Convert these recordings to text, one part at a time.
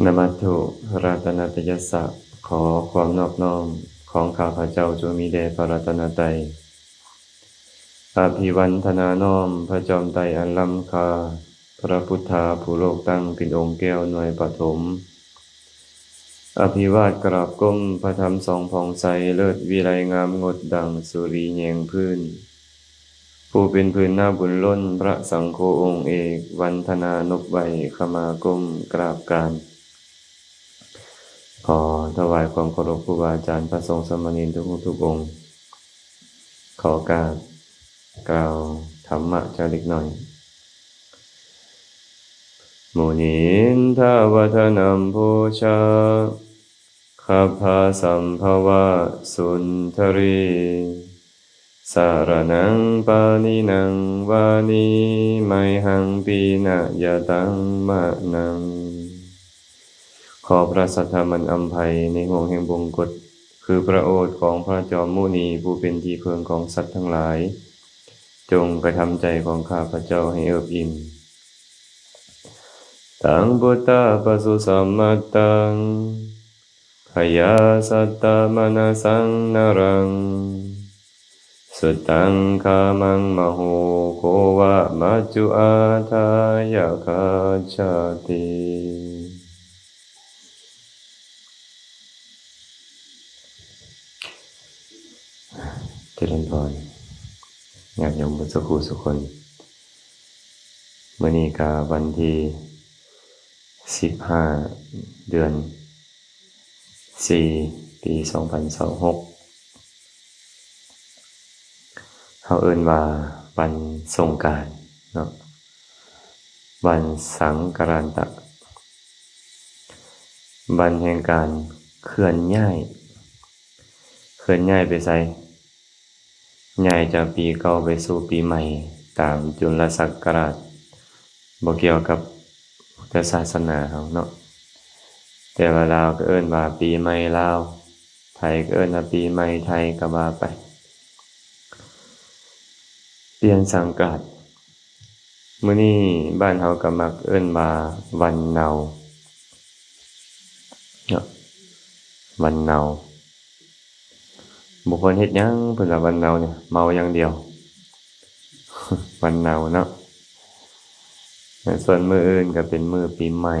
ນະມັດຖຸ ລັດຕະນະຕະຍັດສະ ຂໍຄວາມນອບນ້ອມຂອງຂ້າພະເຈົ້າຈົ່ງມີແດ່ພະລັດຕະນະໄຕ. ອະພິວັນທະນານ້ອມພະຈອມໄຕອັນລ້ຳຄ່າ, ພະພຸດທາຜູ້ໂລກຕັ້ງເປັນອົງແກ້ວໜ່ວຍປະຖົມ. ອະພິວາດກາບກົ້ມພະທຳສອງຜ່ອງໃສ, ເລີດວິໄລງາມງົດດັ່ງສຸລີແຍງພື້ນ. ຜູ້ເປັນພື້ນນາບຸນລົ້ນ, ພະສັງໂຄອົງເອກ, ວັນທະນານົບໄຫວ້, ຂະມາກົ້ມກາບການ. ຂໍຖວາຍຄວາມເຄົາລົບຄູບາອາຈານ, ພະສົງສາມະເນນທຸກຮູບທຸກອົງ. ຂໍໂອກາດກ່າວທຳມະຈັກເລັກນ້ອຍ. ມຸນິນທາວະທະນັມປູຊາ ຄັບພາສັມພະວະສຸນທະຣີ ສະລະນັງປະນິນັງວານີ ໄມຫັງປີນະຍະຕັງມະນັງ. ຂໍພະສັດທຳອັນອຳໄພໃນຫ່ວງແຫ່ງບົງກົດ ຄືພະໂອດຂອງພະຈອມມຸນີ ຜູ້ເປັນທີ່ເພິ່ງຂອງສັດທັງຫຼາຍ ຈົ່ງກະທຳໃຈຂອງຂ້າພະເຈົ້າໃຫ້ເອິບອີ່ມ. ຕັງບຸດຕາປະສຸສຳມັດຕັງ ຂະຍາສັດຕະມະນະສັງນະລັງ ສຸດຕັງຄາມັງມະໂຫໂຄວະ ມັດຈຸອາທາຍະຄັດສະຕິ. ຈະເລີນພອນ ຍາດໂຍມເບິດສູ່ຜູ້ສູ່ຄົນ. ມື້ນີ້ກະວັນທີສິບຫ້າ ເດືອນສີ່ ປີສອງພັນຊາວຫົກ ເຮົາເອີ້ນວ່າວັນສົງການເນາະ ວັນສັງກະຣານຕະ ວັນແຫ່ງການເຄື່ອນຍ້າຍ. ເຄື່ອນຍ້າຍໄປໃສ? ຍ້າຍຈາກປີເກົ່າໄປສູ່ປີໃໝ່ ຕາມຈຸນລະສັກກະລາດ ບໍ່ກ່ຽວກັບພຸດທະສາສະໜາເຮົາເນາະ. ແຕ່ວ່າລາວກໍເອີ້ນວ່າປີໃໝ່ລາວ, ໄທກໍເອີ້ນວ່າປີໃໝ່ໄທກໍວ່າໄປ. ປ່ຽນສັງກາດ. ມື້ນີ້ບ້ານເຮົາກໍມັກເອີ້ນວ່າວັນເນົາເນາະ, ວັນເນົາ. ບໍ່ຄວນເຮັດຫຍັງ ເພິ່ນວ່າວັນເນົານີ້ ເມົາຢ່າງດຽວ ວັນເນົາເນາະ. ສ່ວນມື້ອື່ນກໍເປັນມື້ປີໃໝ່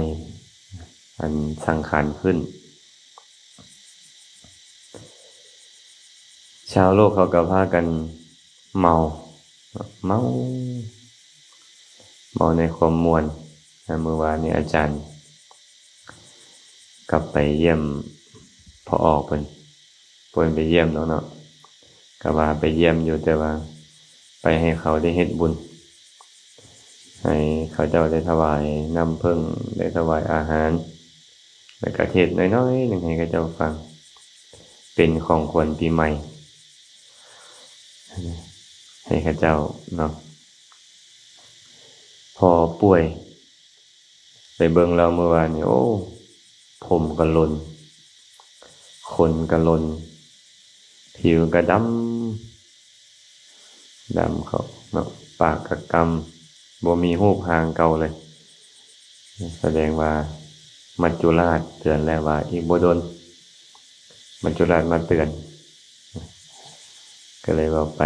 ອັນສັງຂານຂຶ້ນ. ຊາວໂລກເຂົາກໍພາກັນເມົາ ເມົາ ເມົາໃນຄວາມມ່ວນ. ມື້ວານນີ້ອາຈານກັບໄປຢ້ຽມພໍ່ອອກເພິ່ນ, ບໍ່ໄດ້ໄປຢ້ຽມດອກເນາະ, ກໍວ່າໄປຢ້ຽມຢູ່ ແຕ່ວ່າໄປໃຫ້ເຂົາໄດ້ເຮັດບຸນ ໃຫ້ເຂົາເຈົ້າໄດ້ຖວາຍນ້ຳເຜິ້ງ ໄດ້ຖວາຍອາຫານ ແລ້ວກະເທດໜ້ອຍໆໜຶ່ງໃຫ້ເຂົາເຈົ້າຟັງ ເປັນຂອງຂວັນປີໃໝ່ໃຫ້ເຂົາເຈົ້າເນາະ. ພໍ່ປ່ວຍ ໄປເບິ່ງລາວມື້ວານນີ້ ໂອ້ ຜົມກະຫຼົ່ນ ຂົນກະຫຼົ່ນ ຜິວກະດຳ ດຳເຂົ້າເນາະ, ປາກກະກຳ ບໍ່ມີຮູບຮ່າງເກົ່າເລີຍ. ສະແດງວ່າມັດຈຸລາດເຕືອນແລ້ວວ່າອີກບໍ່ດົນ ມັດຈຸລາດມາເຕືອນ, ກໍເລີຍວ່າໄປ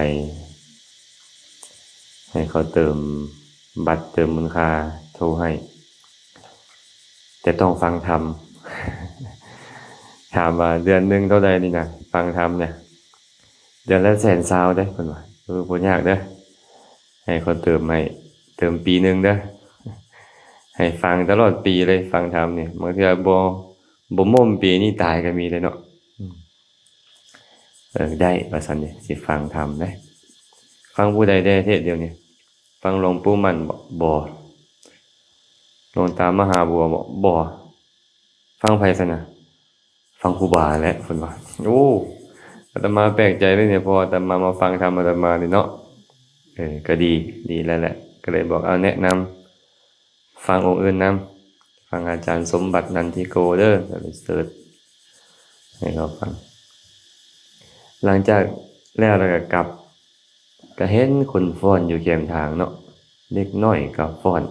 ໃຫ້ເຂົາເຕີມບັດເຕີມມູນຄ່າໂທໃຫ້. ແຕ່ຕ້ອງຟັງທຳ. ຖາມວ່າເດືອນໜຶ່ງເທົ່າໃດນີ້ນະ ຟັງທຳນະ? ເດືອນລະແສນຊາວເດ້ ເພິ່ນວ່າ. ເອີ ບໍ່ຍາກເດີ້ ໃຫ້ເຂົາເຕີມໃຫ້ ເຕີມປີໜຶ່ງເດີ້ ໃຫ້ຟັງຕະຫຼອດປີເລີຍ ຟັງທຳນີ້. ບາງເທື່ອບໍ່ ບໍ່ໝົດປີນີ້ຕາຍກໍມີເດ້ເນາະ. ເອີ ໄດ້ວ່າຊັ້ນເດ້ ຊິຟັງທຳເດ້. ຟັງຜູ້ໃດແດ່ເທດດຽວນີ້? ຟັງຫຼວງປູ່ໝັ້ນບໍ? ບໍ່. ຫຼວງຕາມະຫາບົວບໍ? ບໍ່. ຟັງໃຜຊັ້ນນະ? ຟັງຄູບາແຫຼະ ເພິ່ນວ່າ. ໂອ້ ອາດຕະມາແປກໃຈເລີຍນີ້ ເພາະອາດຕະມາມາຟັງທຳອາດຕະມານີ້ເນາະ. ເອີ ກໍດີ ດີແລ້ວແຫຼະ ກໍເລີຍບອກ ເອົາ ແນະນຳ ຟັງອົງອື່ນນຳ ຟັງອາຈານສົມບັດ ນັນທິໂກເດີ້ ກໍໄປເສີດໃຫ້ເຂົາຟັງ. ຫຼັງຈາກແລ້ວ ແລ້ວກໍກັບ ກໍເຫັນຄົນຟ້ອນຢູ່ແຄມທາງເນາະ, ເດັກນ້ອຍກໍຟ້ອນ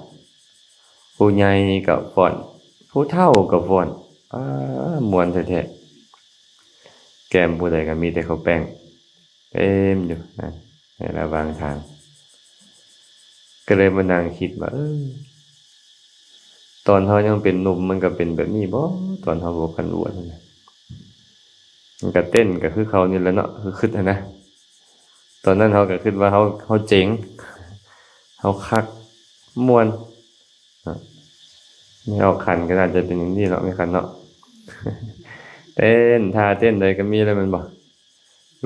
ຜູ້ໃຫຍ່ກໍຟ້ອນ ຜູ້ເຖົ້າກໍຟ້ອນ ອ້າ ມ່ວນແທ້ໆ ແກ້ມຜູ້ໃດກໍມີແຕ່ເຂົ້າແປ້ງເຕັມຢູ່ນະ ໃນລະຫວ່າງທາງ. ກໍເລີຍມານັ່ງຄິດວ່າ ເອີ ຕອນເຮົາຍັງເປັນໜຸ່ມມັນກໍເປັນແບບນີ້ບໍ? ຕອນເຮົາບໍ່ທັນບວດຫັ້ນນະ ມັນກໍເຕັ້ນກໍຄືເຂົານີ້ແຫຼະເນາະ ຄືຄິດຫັ້ນນະ. ຕອນນັ້ນເຮົາກໍຄິດວ່າເຮົາ ເຮົາເຈັງ ເຮົາຄັກ ມ່ວນ ເນາະ ແມ່ອອກຂັນກໍໜ້າຈະເປັນຢ່າງນີ້ເນາະ ແມ່ຂັນເນາະ ເຕັ້ນ ທ່າເຕັ້ນໃດກໍມີແລ້ວແມ່ນບໍ່?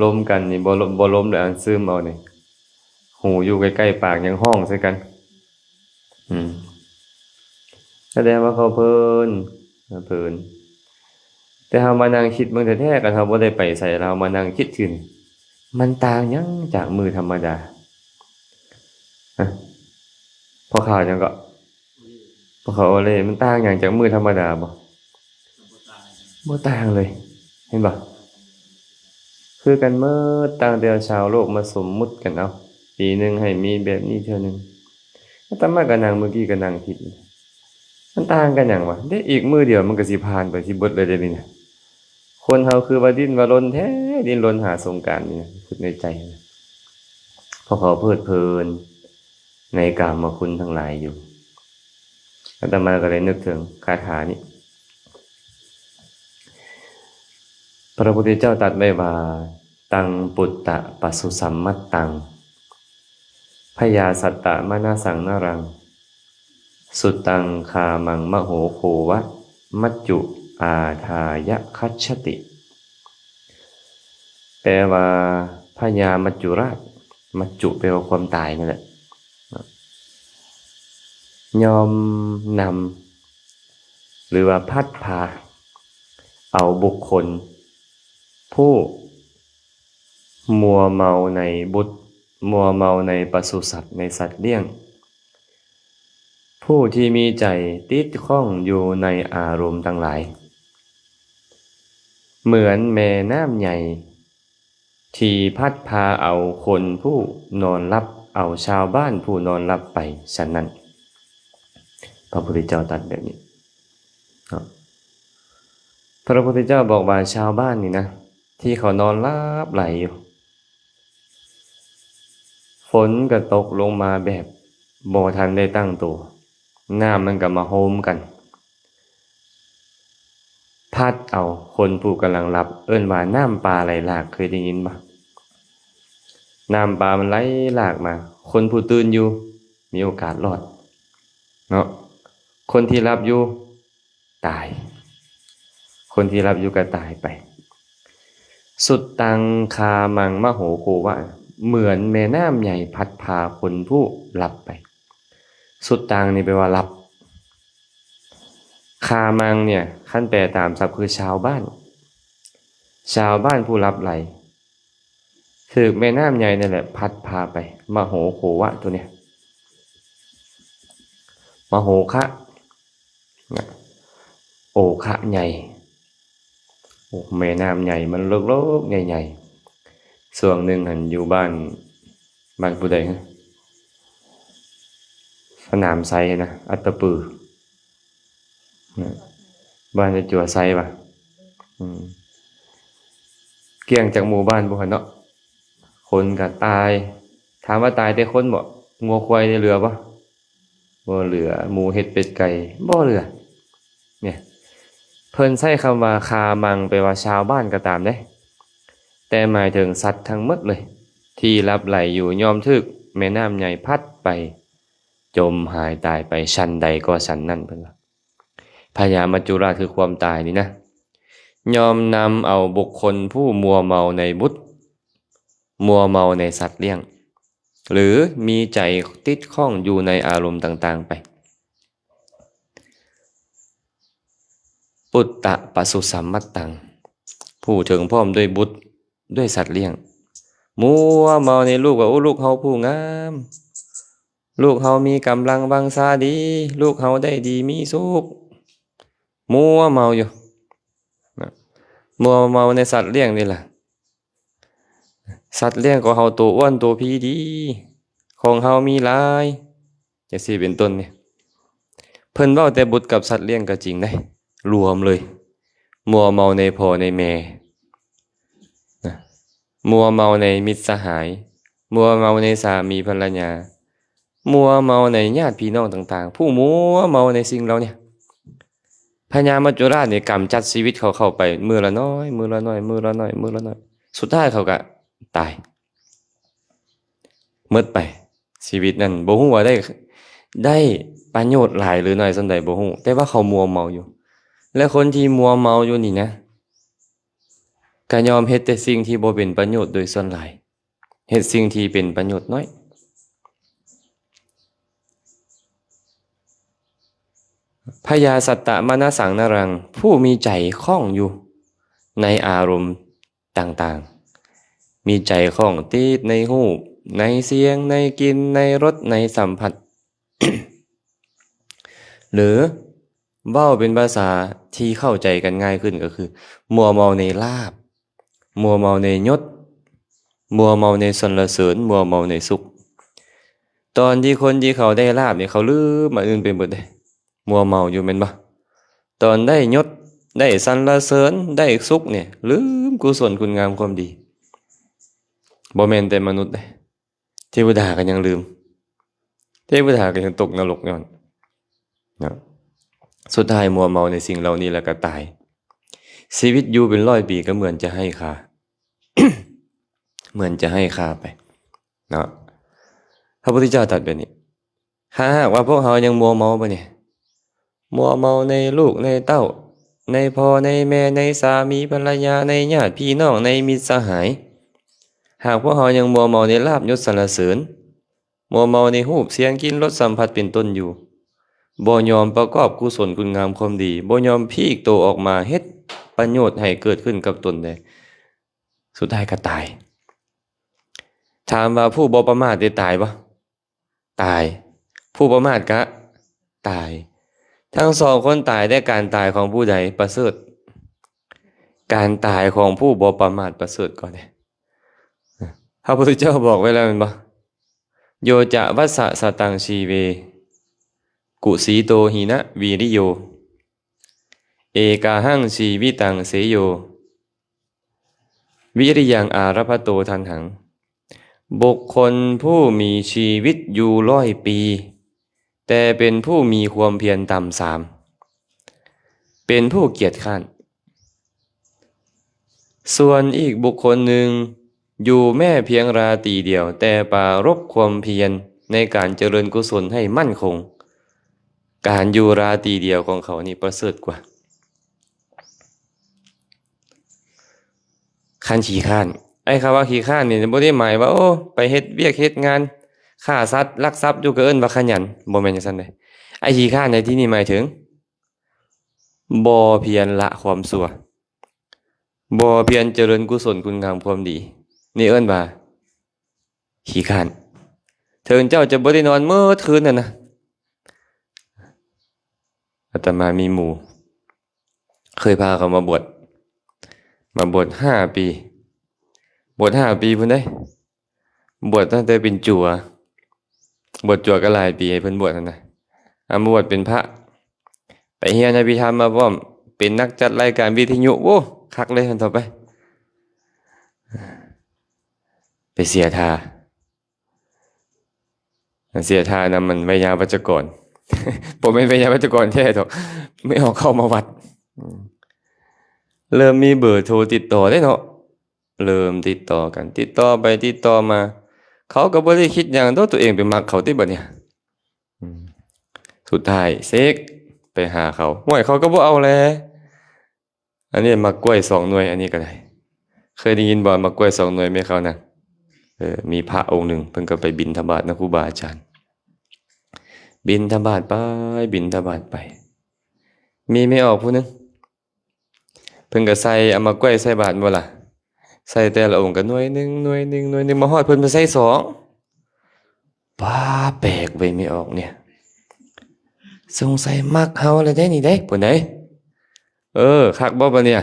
ລົມກັນນີ້ບໍ່ລົມ ບໍ່ລົມແລ້ວອັນຊຶມເອົານີ້ ຫູຢູ່ໃກ້ໆປາກຍັງຮ້ອງໃສ່ກັນ. ອືມ ສະແດງວ່າເຂົາເພີນ ເພີນ. ແຕ່ເຮົາມານັ່ງຄິດເບິ່ງແທ້ໆ ຄັນເຮົາບໍ່ໄດ້ໄປໃສ ແລ້ວເຮົາມານັ່ງຄິດຊື່ນີ້ ມັນຕ່າງຫຍັງຈາກມື້ທຳມະດາ? ຮະ ພໍ່ຂ່າວຫຍັງເກາະ? ບໍ່ເຂົ້າເລີຍ ມັນຕ່າງຫຍັງຈາກມື້ທຳມະດາບໍ່? ບໍ່ຕ່າງເລີຍ ເຫັນບໍ່? ຄືກັນໝົດ ຕັ້ງແຕ່ຊາວໂລກມາສົມມຸດກັນເອົາ ປີໜຶ່ງໃຫ້ມີແບບນີ້ເທື່ອໜຶ່ງ. ອາດຕະມາກໍນັ່ງ ມື້ກີ້ກໍນັ່ງຄິດ ມັນຕ່າງກັນຫຍັງວະ? ເດ້ ອີກມື້ດຽວມັນກໍຊິຜ່ານໄປ ຊິເບິດແລ້ວເດ້ນີ້ນະ. ຄົນເຮົາຄືວ່າດິ້ນວ່າລົນແທ້ ດິ້ນລົນຫາສົງການນີ້ນະ ຄິດໃນໃຈນະ ເພາະເຂົາເພີດເພີນ ໃນກາມະຄຸນທັງຫຼາຍຢູ່. ອາດຕະມາກໍເລີຍນຶກເຖິງຄາຖານີ້ ພະພຸດທະເຈົ້າຕັດໄວ້ວ່າ ຕັງປຸດຕະປະສຸສັມມັດຕັງ ພະຍາສັດຕະມະນະສັງນະລັງ ສຸດຕັງຄາມັງມະໂຫໂຄວະ ມັດຈຸອາທາຍະຄັດຊະຕິ. ແປວ່າພະຍາມັດຈຸລາດ ມັດຈຸແປວ່າຄວາມຕາຍນັ້ນແຫຼະ ຍ່ອມນຳ ຫຼືວ່າພັດພາເອົາບຸກຄົນຜູ້ມົວເມົາໃນບຸດ ມົວເມົາໃນປະສຸສັດ ໃນສັດລ້ຽງ ຜູ້ທີ່ມີໃຈຕິດຂ້ອງຢູ່ໃນອາລົມທັງຫຼາຍ ເໝືອນແມ່ນ້ຳໃຫຍ່ທີ່ພັດພາເອົາຄົນຜູ້ນອນຫຼັບ ເອົາຊາວບ້ານຜູ້ນອນຫຼັບໄປ ສະນັ້ນ ພະພຸດທະເຈົ້າຕັດແບບນີ້ເນາະ. ພະພຸດທະເຈົ້າບອກວ່າ ຊາວບ້ານນີ້ນະ ທີ່ເຂົານອນຫຼັບໄຫຼຢູ່ ຝົນກໍຕົກລົງມາແບບບໍ່ທັນໄດ້ຕັ້ງໂຕ ນ້ຳມັນກໍມາໂຮມກັນ ພັດເອົາຄົນຜູ້ກຳລັງຫຼັບ ເອີ້ນວ່ານ້ຳປາໄຫຼຫຼາກ ເຄີຍໄດ້ຍິນບໍ່? ນ້ຳປາມັນໄຫຼຫຼາກມາ ຄົນຜູ້ຕື່ນຢູ່ມີໂອກາດລອດເນາະ ຄົນທີ່ຫຼັບຢູ່ຕາຍ ຄົນທີ່ຫຼັບຢູ່ກໍຕາຍໄປ. ສຸດຕັງຄາມັງມະໂຫໂຄວະ ເໝືອນແມ່ນ້ຳໃຫຍ່ພັດພາຄົນຜູ້ຫຼັບໄປ. ສຸດຕັງນີ້ແປວ່າຫຼັບ ຄາມັງເນ່ຍ ຄັນແປຕາມສັບຄືຊາວບ້ານ ຊາວບ້ານຜູ້ຫຼັບໄຫຼ ຖືກແມ່ນ້ຳໃຫຍ່ນັ້ນແຫຼະພັດພາໄປ ມະໂຫໂຄວະໂຕເນີ້ຍ ມະໂຫຄະນະ ໂອຄະໃຫຍ່ ໂອ້ ແມ່ນ້ຳໃຫຍ່ ມັນເລິກໆໃຫຍ່ໆ. ຊ່ວງໜຶ່ງຫັ້ນຢູ່ບ້ານ ບ້ານຜູ້ໃດຫື ສະໜາມໄຊນະ ອັດຕະປື ນະ ບ້ານຈະຈົວໄຊວະ ອືມ ກ້ຽງຈາກໝູ່ບ້ານພຸ້ນຫັ້ນເນາະ ຄົນກໍຕາຍ. ຖາມວ່າຕາຍແຕ່ຄົນບໍ? ງົວຄວາຍນີ້ເຫຼືອບໍ່? ບໍ່ເຫຼືອ. ໝູ ເຫັດ ເປັດ ໄກ່ ບໍ່ເຫຼືອ. ເນຍ ເພິ່ນໃຊ້ຄຳວ່າຄາມັງ ແປວ່າຊາວບ້ານກໍຕາມເດ້ ແຕ່ໝາຍເຖິງສັດທັງໝົດເລີຍ ທີ່ຫຼັບໄຫຼຢູ່ ຍ່ອມຖືກແມ່ນ້ຳໃຫຍ່ພັດໄປ ຈົມຫາຍຕາຍໄປ ສັນໃດກໍສັນນັ້ນ ເພິ່ນວ່າ. ພະຍາມັດຈຸລາດ ຄືຄວາມຕາຍນີ້ນະ ຍ່ອມນຳເອົາບຸກຄົນຜູ້ມົວເມົາໃນບຸດ, ມົວເມົາໃນສັດລ້ຽງ ຫຼື ມີໃຈຕິດຂ້ອງຢູ່ໃນອາລົມຕ່າງໆໄປ. ປຸດຕະປະສຸສຳມັດຕັງ ຜູ້ເຖິງພ້ອມດ້ວຍບຸດ ດ້ວຍສັດລ້ຽງ ມົວເມົາໃນລູກວ່າ ໂອ້ ລູກເຮົາຜູ້ງາມ, ລູກເຮົາມີກຳລັງວັງຊາດີ, ລູກເຮົາໄດ້ດີມີສຸກ, ມົວເມົາຢູ່ນະ, ມົວເມົາໃນສັດລ້ຽງນີ້ລະ. ສັດລ້ຽງຂອງເຮົາໂຕອ້ວນໂຕພີດີ, ຂອງເຮົາມີຫຼາຍ ຈັ່ງຊີ້ເປັນຕົ້ນນີ້. ປ ເພິ່ນເວົ້າແຕ່ບຸດກັບສັດລ້ຽງກໍຈິງເດ້ ລວມເລີຍ ມົວເມົາໃນພໍ່ໃນແມ່ນະ ມົວເມົາໃນມິດສະຫາຍ ມົວເມົາໃນສາມີພັນລະຍາ ມົວເມົາໃນຍາດພີ່ນ້ອງຕ່າງໆ ຜູ້ມົວເມົາໃນສິ່ງເຫຼົ່ານີ້ ພະຍາມັດຈຸລາດນີ້ກຳຈັດຊີວິດເຂົາເຂົ້າໄປມື້ລະໜ້ອຍ ມື້ລະໜ້ອຍ ມື້ລະໜ້ອຍ ມື້ລະໜ້ອຍ ສຸດທ້າຍເຂົາກໍຕາຍ ໝົດໄປ ຊີວິດນັ້ນບໍ່ຮູ້ວ່າໄດ້ ໄດ້ປະໂຫຍດຫຼາຍຫຼືໜ້ອຍສ່ຳໃດບໍ່ຮູ້ ແຕ່ວ່າເຂົາມົວເມົາຢູ່ ແລະ ຄົນທີ່ມົວເມົາຢູ່ນີ້ນະ ກໍຍອມເຮັດແຕ່ສິ່ງທີ່ບໍ່ເປັນປະໂຫຍດໂດຍສ່ວນຫຼາຍ ເຮັດສິ່ງທີ່ເປັນປະໂຫຍດໜ້ອຍ. ພະຍາສັດຕະມະນະສັງນະລັງ ຜູ້ມີໃຈຂ້ອງຢູ່ໃນອາລົມຕ່າງໆ ມີໃຈຂ້ອງຕິດໃນຮູບ ໃນສຽງ ໃນກິ່ນ ໃນລົດ ໃນສຳຜັດ ຫຼື ເວົ້າເປັນພາສາທີ່ເຂົ້າໃຈກັນງ່າຍຂຶ້ນກໍຄື ມົວເມົາໃນລາບ ມົວເມົາໃນຍົດ ມົວເມົາໃນສັນລະເສີນ ມົວເມົາໃນສຸກ. ຕອນທີ່ຄົນທີ່ເຂົາໄດ້ລາບນີ້ ເຂົາລືມອັນອື່ນໄປເບິດເດ້ ມົວເມົາຢູ່ແມ່ນບໍ່? ຕອນໄດ້ຍົດ ໄດ້ສັນລະເສີນ ໄດ້ສຸກນີ້ ລືມກຸສົນຄຸນງາມຄວາມດີ. ບໍ່ແມ່ນແຕ່ມະນຸດເດ້ ເທວະດາກໍຍັງລືມ ເທວະດາກໍຍັງຕົກນະລົກຍ້ອນເນາະ. ສຸດທ້າຍມົວເມົາໃນສິ່ງເຫຼົ່ານີ້ແລ້ວກໍຕາຍ. ຊີວິດຢູ່ເປັນຮ້ອຍປີກໍເໝືອນຈະໄຮ້ຄ່າ ເໝືອນຈະໄຮ້ຄ່າໄປເນາະ. ພະພຸດທະເຈົ້າຕັດແບບນີ້ ຖ້າຫາກວ່າພວກເຮົາຍັງມົວເມົາບາດນີ້ ມົວເມົາໃນລູກໃນເຕົ້າ ໃນພໍ່ໃນແມ່ ໃນສາມີພັນລະຍາ ໃນຍາດພີ່ນ້ອງ ໃນມິດສະຫາຍ, ຫາກພວກເຮົາຍັງມົວເມົາໃນລາບຍົດສັນລະເສີນ, ມົວເມົາໃນຮູບສຽງກິ່ນລົດສຳຜັດເປັນຕົ້ນຢູ່, ບໍ່ຍອມປະກອບກຸສົນຄຸນງາມຄວາມດີ, ບໍ່ຍອມພີກໂຕອອກມາເຮັດປະໂຫຍດໃຫ້ເກີດຂຶ້ນກັບຕົນໃດ, ສຸດທ້າຍກໍຕາຍ. ຖາມວ່າຜູ້ບໍ່ປະໝາດໄດ້ຕາຍບໍ່? ຕາຍ. ຜູ້ປະໝາດກະຕາຍ. ທັງສອງຄົນຕາຍ, ແຕ່ການຕາຍຂອງຜູ້ໃດປະເສີດ? ການຕາຍຂອງຜູ້ບໍ່ປະໝາດປະເສີດກວ່າເດ້. ພະພຸດທະເຈົ້າບອກໄວ້ແລ້ວແມ່ນບໍ່? ໂຍຈະວັດສະສະຕັງຊີເວ ກຸສີໂຕຫິນະວີລິໂຍ ເອກາຫັງຊີວິຕັງເສໂຍ ວິລິຍັງອາລະພັດໂຕທັນຫັງ. ບຸກຄົນຜູ້ມີຊີວິດຢູ່ຮ້ອຍປີ, ແຕ່ເປັນຜູ້ມີຄວາມພຽນຕ່ຳສາມ, ເປັນຜູ້ກຽດຄ້ານ. ສ່ວນອີກບຸກຄົນໜຶ່ງ ຢູ່ແມ້ພຽງລາຕີດຽວ, ແຕ່ປາລົບຄວາມພຽນໃນການຈະເລີນກຸສົນໃຫ້ໝັ້ນຄົງ. ການຢູ່ລາຕີດຽວຂອງເຂົານີ້ປະເສີດກວ່າ. ຄັນຂີ້ຄ້ານ, ໄອ້ຄຳວ່າຂີ້ຄ້ານນີ້ ບໍ່ໄດ້ໝາຍວ່າ ໂອ້ ໄປເຮັດວຽກເຮັດງານ, ຂ້າສັດ, ລັກຊັບຢູ່ ກໍເອີ້ນວ່າຂະຫຍັນ, ບໍ່ແມ່ນຈັ່ງຊັ້ນເດ້. ໄອ້ຂີ້ຄ້ານໃນທີ່ນີ້ໝາຍເຖິງ ບໍ່ພຽນລະຄວາມຊົ່ວ, ບໍ່ພຽນຈະເລີນກຸສົນຄຸນງາມຄວາມດີ, ນີ້ເອີ້ນວ່າຂີ້ຄ້ານ. ເຖິງເຈົ້າຈະບໍ່ໄດ້ນອນໝົດຄືນນັ້ນນະ. ອາດຕະມາມີໝູ່ ເຄີຍພາເຂົາມາບວດ, ມາບວດຫ້າປີ, ບວດຫ້າປີພຸ້ນເດ້. ບວດຕັ້ງແຕ່ເປັນຈົວ, ບວດຈົວກໍຫຼາຍປີໃຫ້ເພິ່ນບວດຫັ້ນນະ. ອາ ມາບວດເປັນພະ, ໄປຮຽນອະພິທຳມາພ້ອມ, ເປັນນັກຈັດລາຍການວິທະຍຸ. ໂອ້ ຄັກເລີຍ ທ່ານຕໍ່ໄປ. ໄປເສຍທ່າ, ເສຍທ່ານຳມັນໄວຍາວັດຈະກອນ, ບໍ່ແມ່ນໄວຍາວັດຈະກອນແທ້ດອກ, ແມ່ອອກເຂົ້າມາວັດ. ເລີ່ມມີເບີໂທຕິດຕໍ່ເດ້ເນາະ. ເລີ່ມຕິດຕໍ່ກັນ, ຕິດຕໍ່ໄປຕິດຕໍ່ມາ, ເຂົາກໍບໍ່ໄດ້ຄິດຫຍັງດອກ, ຕົວເອງໄປມັກເຂົາຕິບັດນີ້. ອືມ ສຸດທ້າຍເສກໄປຫາເຂົາ, ຫ້ວຍ ເຂົາກໍບໍ່ເອົາແຫຼະ. ອັນນີ້ໝາກກ້ວຍສອງໜ່ວຍ, ອັນນີ້ກໍໄດ້. ເຄີຍໄດ້ຍິນບໍ່ ໝາກກ້ວຍສອງໜ່ວຍແມ່ເຂົານະ? ເອີ ມີພະອົງໜຶ່ງ ເພິ່ນກໍໄປບິນທະບາດນຳຄູບາອາຈານ, ບິນທະບາດໄປ ບິນທະບາດໄປ, ມີແມ່ອອກຜູ້ໜຶ່ງ ເພິ່ນກໍໃສ່ ເອົາໝາກກ້ວຍໃສ່ບາດບໍ່ລະ, ໃສ່ແຕ່ລະອົງກໍໜ່ວຍໜຶ່ງ ໜ່ວຍໜຶ່ງ ໜ່ວຍໜຶ່ງ, ມາຮອດເພິ່ນ ເພິ່ນໃສ່ສອງ. ປ້າ ແປກເວີຍ ແມ່ອອກນີ້ ສົງໄສມັກເຮົາແລ້ວເດ້ນີ້ເດ້ ພຸ້ນໃດ. ເອີ ຄັກບໍ່ບາດນີ້,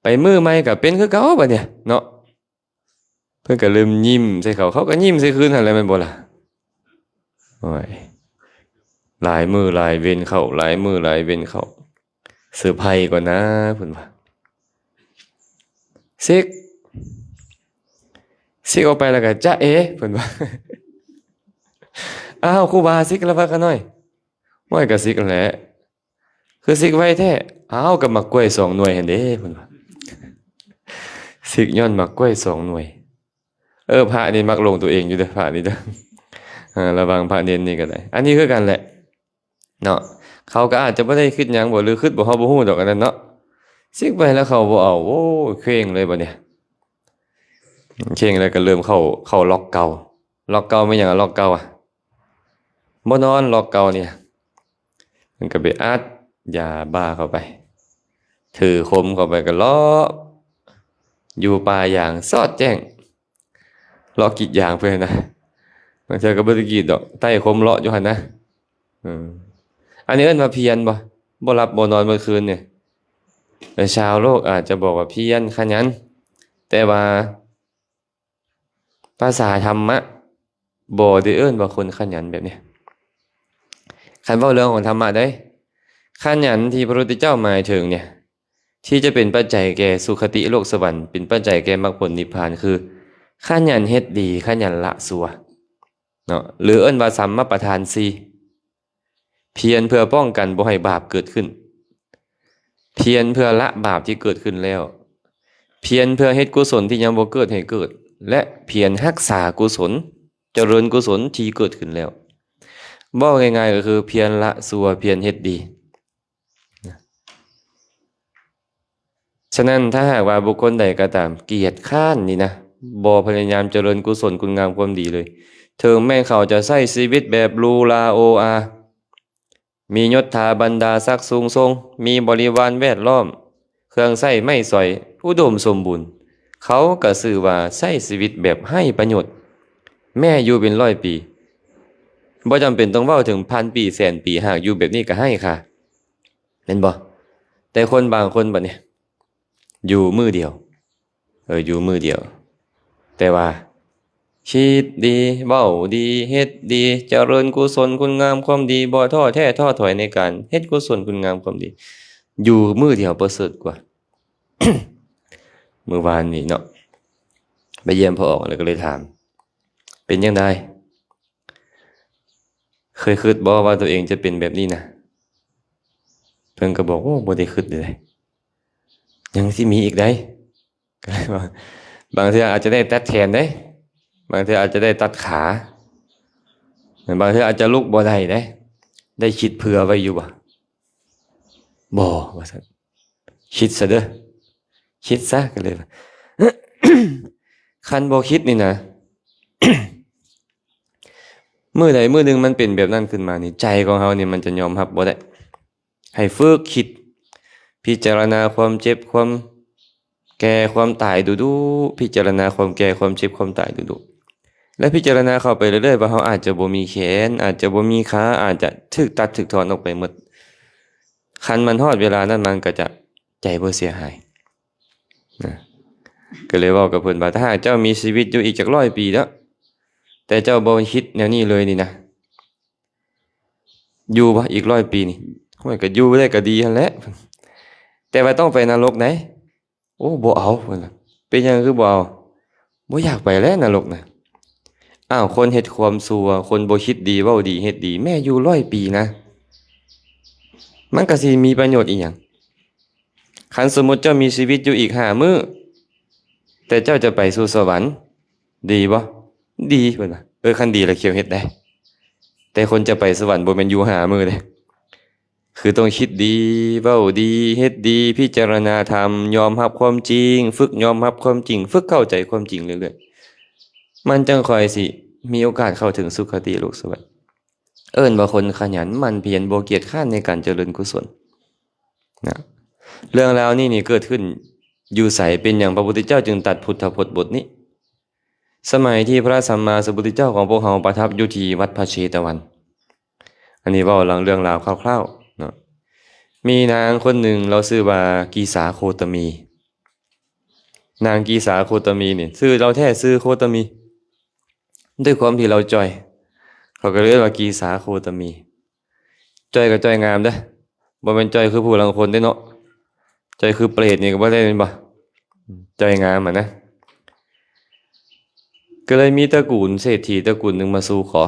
ໄປມື້ໃໝ່ກໍເປັນຄືເກົ່າບາດນີ້ເນາະ. ເພິ່ນກໍເລີ່ມຍິ້ມໃສ່ເຂົາ, ເຂົາກໍຍິ້ມໃສ່ຄືນຫັ້ນແຫຼະ ແມ່ນບໍ່ລະ? ໂອ້ຍ ຫຼາຍມື້ຫຼາຍເວັນເຂົ້າ ຫຼາຍມື້ຫຼາຍເວັນເຂົ້າ ເຊີໄພກ່ອນນາ ເພິ່ນວ່າ. ສິກ ສິກອອກໄປແລ້ວກໍຈະເອ ເພິ່ນວ່າ. ອ້າວ ຄູບາສິກແລ້ວວ່າຂ້ານ້ອຍ. ໂອ້ຍ ກໍສິກຫັ້ນແຫຼະ. ຄືສິກໄວແທ້? ອ້າວ ກໍໝາກກ້ວຍສອງໜ່ວຍຫັ້ນເດ້ ເພິ່ນວ່າ. ສິກຍ້ອນໝາກກ້ວຍສອງໜ່ວຍ. ເອີ ພະນີ້ມັກຫຼົງຕົວເອງຢູ່ເດີ ພະນີ້ເດີ. ເອີ ລະວັງພະເນນນີ້ກໍໄດ້. ອັນນີ້ຄືກັນແຫຼະເນາະ. ເຂົາກໍອາດຈະບໍ່ໄດ້ຄິດຫຍັງບໍ ຫຼືຄິດບໍ ເຮົາບໍ່ຮູ້ດອກອັນນັ້ນເນາະ. ສິກໄປແລ້ວເຂົາບໍ່ເອົາ. ໂອ້ ເຄັ່ງເລີຍບັດນີ້. ເຄັ່ງແລ້ວກໍເລີ່ມເຂົ້າ ເຂົ້າລັອກເກົ່າ. ລັອກເກົ່າແມ່ນຫຍັງ? ລັອກເກົ່າອະ ບໍ່ນອນ. ລັອກເກົ່ານີ້ ມັນກໍໄປອັດຢາບ້າເຂົ້າໄປ ຖືຄົມເຂົ້າໄປ ກໍເລາະຢູ່ປ່າຢາງສອດແຈ້ງ ເລາະກຣີດຢາງເພິ່ນນະ. ບາງເທື່ອກໍບໍ່ໄດ້ກຣີດດອກ ໄຕ້ຄົມເລາະຢູ່ຫັ້ນນະ. ເອີ ອັນນີ້ເອີ້ນວ່າພຽນບໍ່? ບໍ່ຫຼັບບໍ່ນອນເມື່ອຄືນນີ້. ແຕ່ຊາວໂລກອາດຈະບອກວ່າພຽນ ຂະຫຍັນ ແຕ່ວ່າ ພາສາທຳມະບໍ່ໄດ້ເອີ້ນວ່າຄົນຂະຫຍັນແບບນີ້. ຄັນເວົ້າເລື່ອງຂອງທຳມະເດ້ ຂະຫຍັນທີ່ພະພຸດທະເຈົ້າໝາຍເຖິງນີ້ ທີ່ຈະເປັນປັດໄຈແກ່ສຸຄະຕິໂລກສະຫວັນ ເປັນປັດໄຈແກ່ມັກຜົນນິບພານ ຄືຂະຫຍັນເຮັດດີ ຂະຫຍັນລະຊົ່ວເນາະ ຫຼືເອີ້ນວ່າສຳມະປະທານສີ່. ພຽນເພື່ອປ້ອງກັນບໍ່ໃຫ້ບາບເກີດຂຶ້ນ, ພຽນເພື່ອລະບາບທີ່ເກີດຂຶ້ນແລ້ວ, ພຽນເພື່ອເຮັດກຸສົນທີ່ຍັງບໍ່ເກີດໃຫ້ເກີດ ແລະ ພຽນຮັກສາກຸສົນ, ຈະເລີນກຸສົນທີ່ເກີດຂຶ້ນແລ້ວ. ເວົ້າງ່າຍໆກໍຄືພຽນລະຊົ່ວ, ພຽນເຮັດດີ. ສະນັ້ນ ຖ້າຫາກວ່າບຸກຄົນໃດກໍຕາມກຽດຄ້ານນີ້ນະ, ບໍ່ພະຍາຍາມຈະເລີນກຸສົນຄຸນງາມຄວາມດີເລີຍ, ເຖິງແມ່ນເຂົາຈະໃຊ້ຊີວິດແບບຫຼູຫຼາໂອອາ, ມີຍົດຖາບັນດາສັກສູງສົ່ງ, ມີບໍລິວານແວດລ້ອມ, ເຄື່ອງໃຊ້ໄມ້ສອຍອຸດົມສົມບູນ, ເຂົາກໍຊື່ວ່າໃຊ້ຊີວິດແບບໄຮ້ປະໂຫຍດ. ແມ້ຢູ່ເປັນຮ້ອຍປີ, ບໍ່ຈຳເປັນຕ້ອງເວົ້າເຖິງພັນປີ, ແສນປີ, ຫາກຢູ່ແບບນີ້ກໍໄຮ້ຄ່າ. ແມ່ນບໍ່? ແຕ່ຄົນບາງຄົນບັດນີ້ ຢູ່ມື້ດຽວ, ເອີ ຢູ່ມື້ດຽວ, ແຕ່ວ່າຄິດດີ, ເວົ້າດີ, ເຮັດດີ, ຈະເລີນກຸສົນຄຸນງາມຄວາມດີ, ບໍ່ທໍ້ແທ້ທໍ້ຖອຍໃນການເຮັດກຸສົນຄຸນງາມຄວາມດີ, ຢູ່ມື້ດຽວປະເສີດກວ່າ. ມື້ວານນີ້ເນາະ, ໄປຢ້ຽມພໍ່ອອກ ແລ້ວກໍເລີຍຖາມ, ເປັນຈັ່ງໃດ? ເຄີຍຄິດບໍ່ວ່າຕົວເອງຈະເປັນແບບນີ້ນະ? ເພິ່ນກໍບອກ, ໂອ້ ບໍ່ໄດ້ຄິດເລີຍ, ຍັງຊິມີອີກໃດ໋. ກໍເລີຍວ່າ ບາງເທື່ອອາດຈະໄດ້ຕັດແຂນເດ້, ບາງເທື່ອອາດຈະໄດ້ຕັດຂາ, ບາງເທື່ອອາດຈະລຸກບໍ່ໄດ້ເດ້. ໄດ້ຄິດເຜື່ອໄວ້ຢູ່ບໍ່? ບໍ່ ວ່າຊັ້ນ. ຄິດຊະເດີ, ຄິດຊະ. ກໍເລີຍວ່າ ຄັນບໍ່ຄິດນີ້ນະ, ມື້ໃດມື້ໜຶ່ງມັນເປັນແບບນັ້ນຂຶ້ນມານີ້, ໃຈຂອງເຮົານີ້ມັນຈະຍອມຮັບບໍ່ໄດ້. ໃຫ້ຝຶກຄິດ, ພິຈາລະນາຄວາມເຈັບ, ຄວາມແກ່, ຄວາມຕາຍດຸໆ, ພິຈາລະນາຄວາມແກ່, ຄວາມເຈັບ, ຄວາມຕາຍດຸໆ. ແລະ ພິຈາລະນາເຂົ້າໄປເລື້ອຍໆ ວ່າເຮົາອາດຈະບໍ່ມີແຂນ, ອາດຈະບໍ່ມີຂາ, ອາດຈະຖືກຕັດຖືກຖອນອອກໄປໝົດ. ຄັນມັນຮອດເວລານັ້ນ, ມັນກໍຈະໃຈບໍ່ເສຍຫາຍນະ. ກໍເລີຍເວົ້າກັບເພິ່ນວ່າ, ຖ້າຫາກເຈົ້າມີຊີວິດຢູ່ອີກຈັກຮ້ອຍປີເນາະ, ແຕ່ເຈົ້າບໍ່ຄິດແນວນີ້ເລີຍນີ້ນະ, ຢູ່ບໍ່ອີກຮ້ອຍປີນີ້? ໂອ້ຍ ກໍຢູ່ໄດ້ກໍດີຫັ້ນແຫຼະ, ແຕ່ວ່າຕ້ອງໄປນະລົກໃດ. ໂອ້ ບໍ່ເອົາ ເພິ່ນວ່າ. ເປັນຫຍັງຄືບໍ່ເອົາ? ບໍ່ຢາກໄປແຫຼະນະລົກນະ. ອ້າວ ຄົນເຮັດຄວາມຊົ່ວ, ຄົນບໍ່ຄິດດີ, ເວົ້າດີ, ເຮັດດີ, ແມ້ຢູ່ຮ້ອຍປີນະ, ມັນກໍຊິມີປະໂຫຍດອີຫຍັງ? ຄັນສົມມຸດເຈົ້າມີຊີວິດຢູ່ອີກຫ້າມື້, ແຕ່ເຈົ້າຈະໄປສູ່ສະຫວັນ, ດີບໍ່? ດີ ເພິ່ນວ່າ. ເອີ ຄັນດີລະຄຽວເຮັດໄດ້, ແຕ່ຄົນຈະໄປສະຫວັນບໍ່ແມ່ນຢູ່ຫ້າມື້ເດ້. ຄືຕ້ອງຄິດດີ, ເວົ້າດີ, ເຮັດດີ, ພິຈາລະນາທຳ, ຍອມຮັບຄວາມຈິງ, ຝຶກຍອມຮັບຄວາມຈິງ, ຝຶກເຂົ້າໃຈຄວາມຈິງເລື້ອຍໆ, ມັນຈັ່ງຄ່ອຍຊິມີໂອກາດເຂົ້າເຖິງສຸຄະຕິໂລກສະຫວັນ. ເອີ້ນວ່າຄົນຂະຫຍັນໝັ່ນພຽນ, ບໍ່ກຽດຄ້ານໃນການຈະເລີນກຸສົນນະ. ເລື່ອງລາວນີ້ນີ້ເກີດຂຶ້ນຢູ່ໃສ? ເປັນຫຍັງພະພຸດທະເຈົ້າຈຶ່ງຕັດພຸດທະພົດບົດນີ້? ສະໄໝທີ່ພະສຳມາສຳພຸດທະເຈົ້າຂອງພວກເຮົາປະທັບຢູ່ທີ່ວັດພະເຊຕະວັນ. ອັນນີ້ເວົ້າເລື່ອງລາວຄາວໆເນາະ. ມີນາງຄົນໜຶ່ງ ລາວຊື່ວ່າກີສາໂຄຕະມີ. ນາງກີສາໂຄຕະມີນີ້ ຊື່ລາວແທ້ຊື່ໂຄຕະມີ. ດ້ວຍຄວາມທີ່ລາວຈ່ອຍ ເຂົາກໍເລີຍເອີ້ນວ່າກີສາໂຄຕະມີ. ຈ່ອຍກໍຈ່ອຍງາມເດີ້ ບໍ່ແມ່ນຈ່ອຍຄືຜູ້ລາງຄົນເດ້ເນາະ. ຈ່ອຍຄືເປຣດນີ້ກໍບໍ່ໄດ້ແມ່ນບໍ່? ຈ່ອຍງາມຫັ້ນນະ. ກໍເລີຍມີຕະກູນເສດຖີຕະກູນໜຶ່ງມາສູ່ຂໍ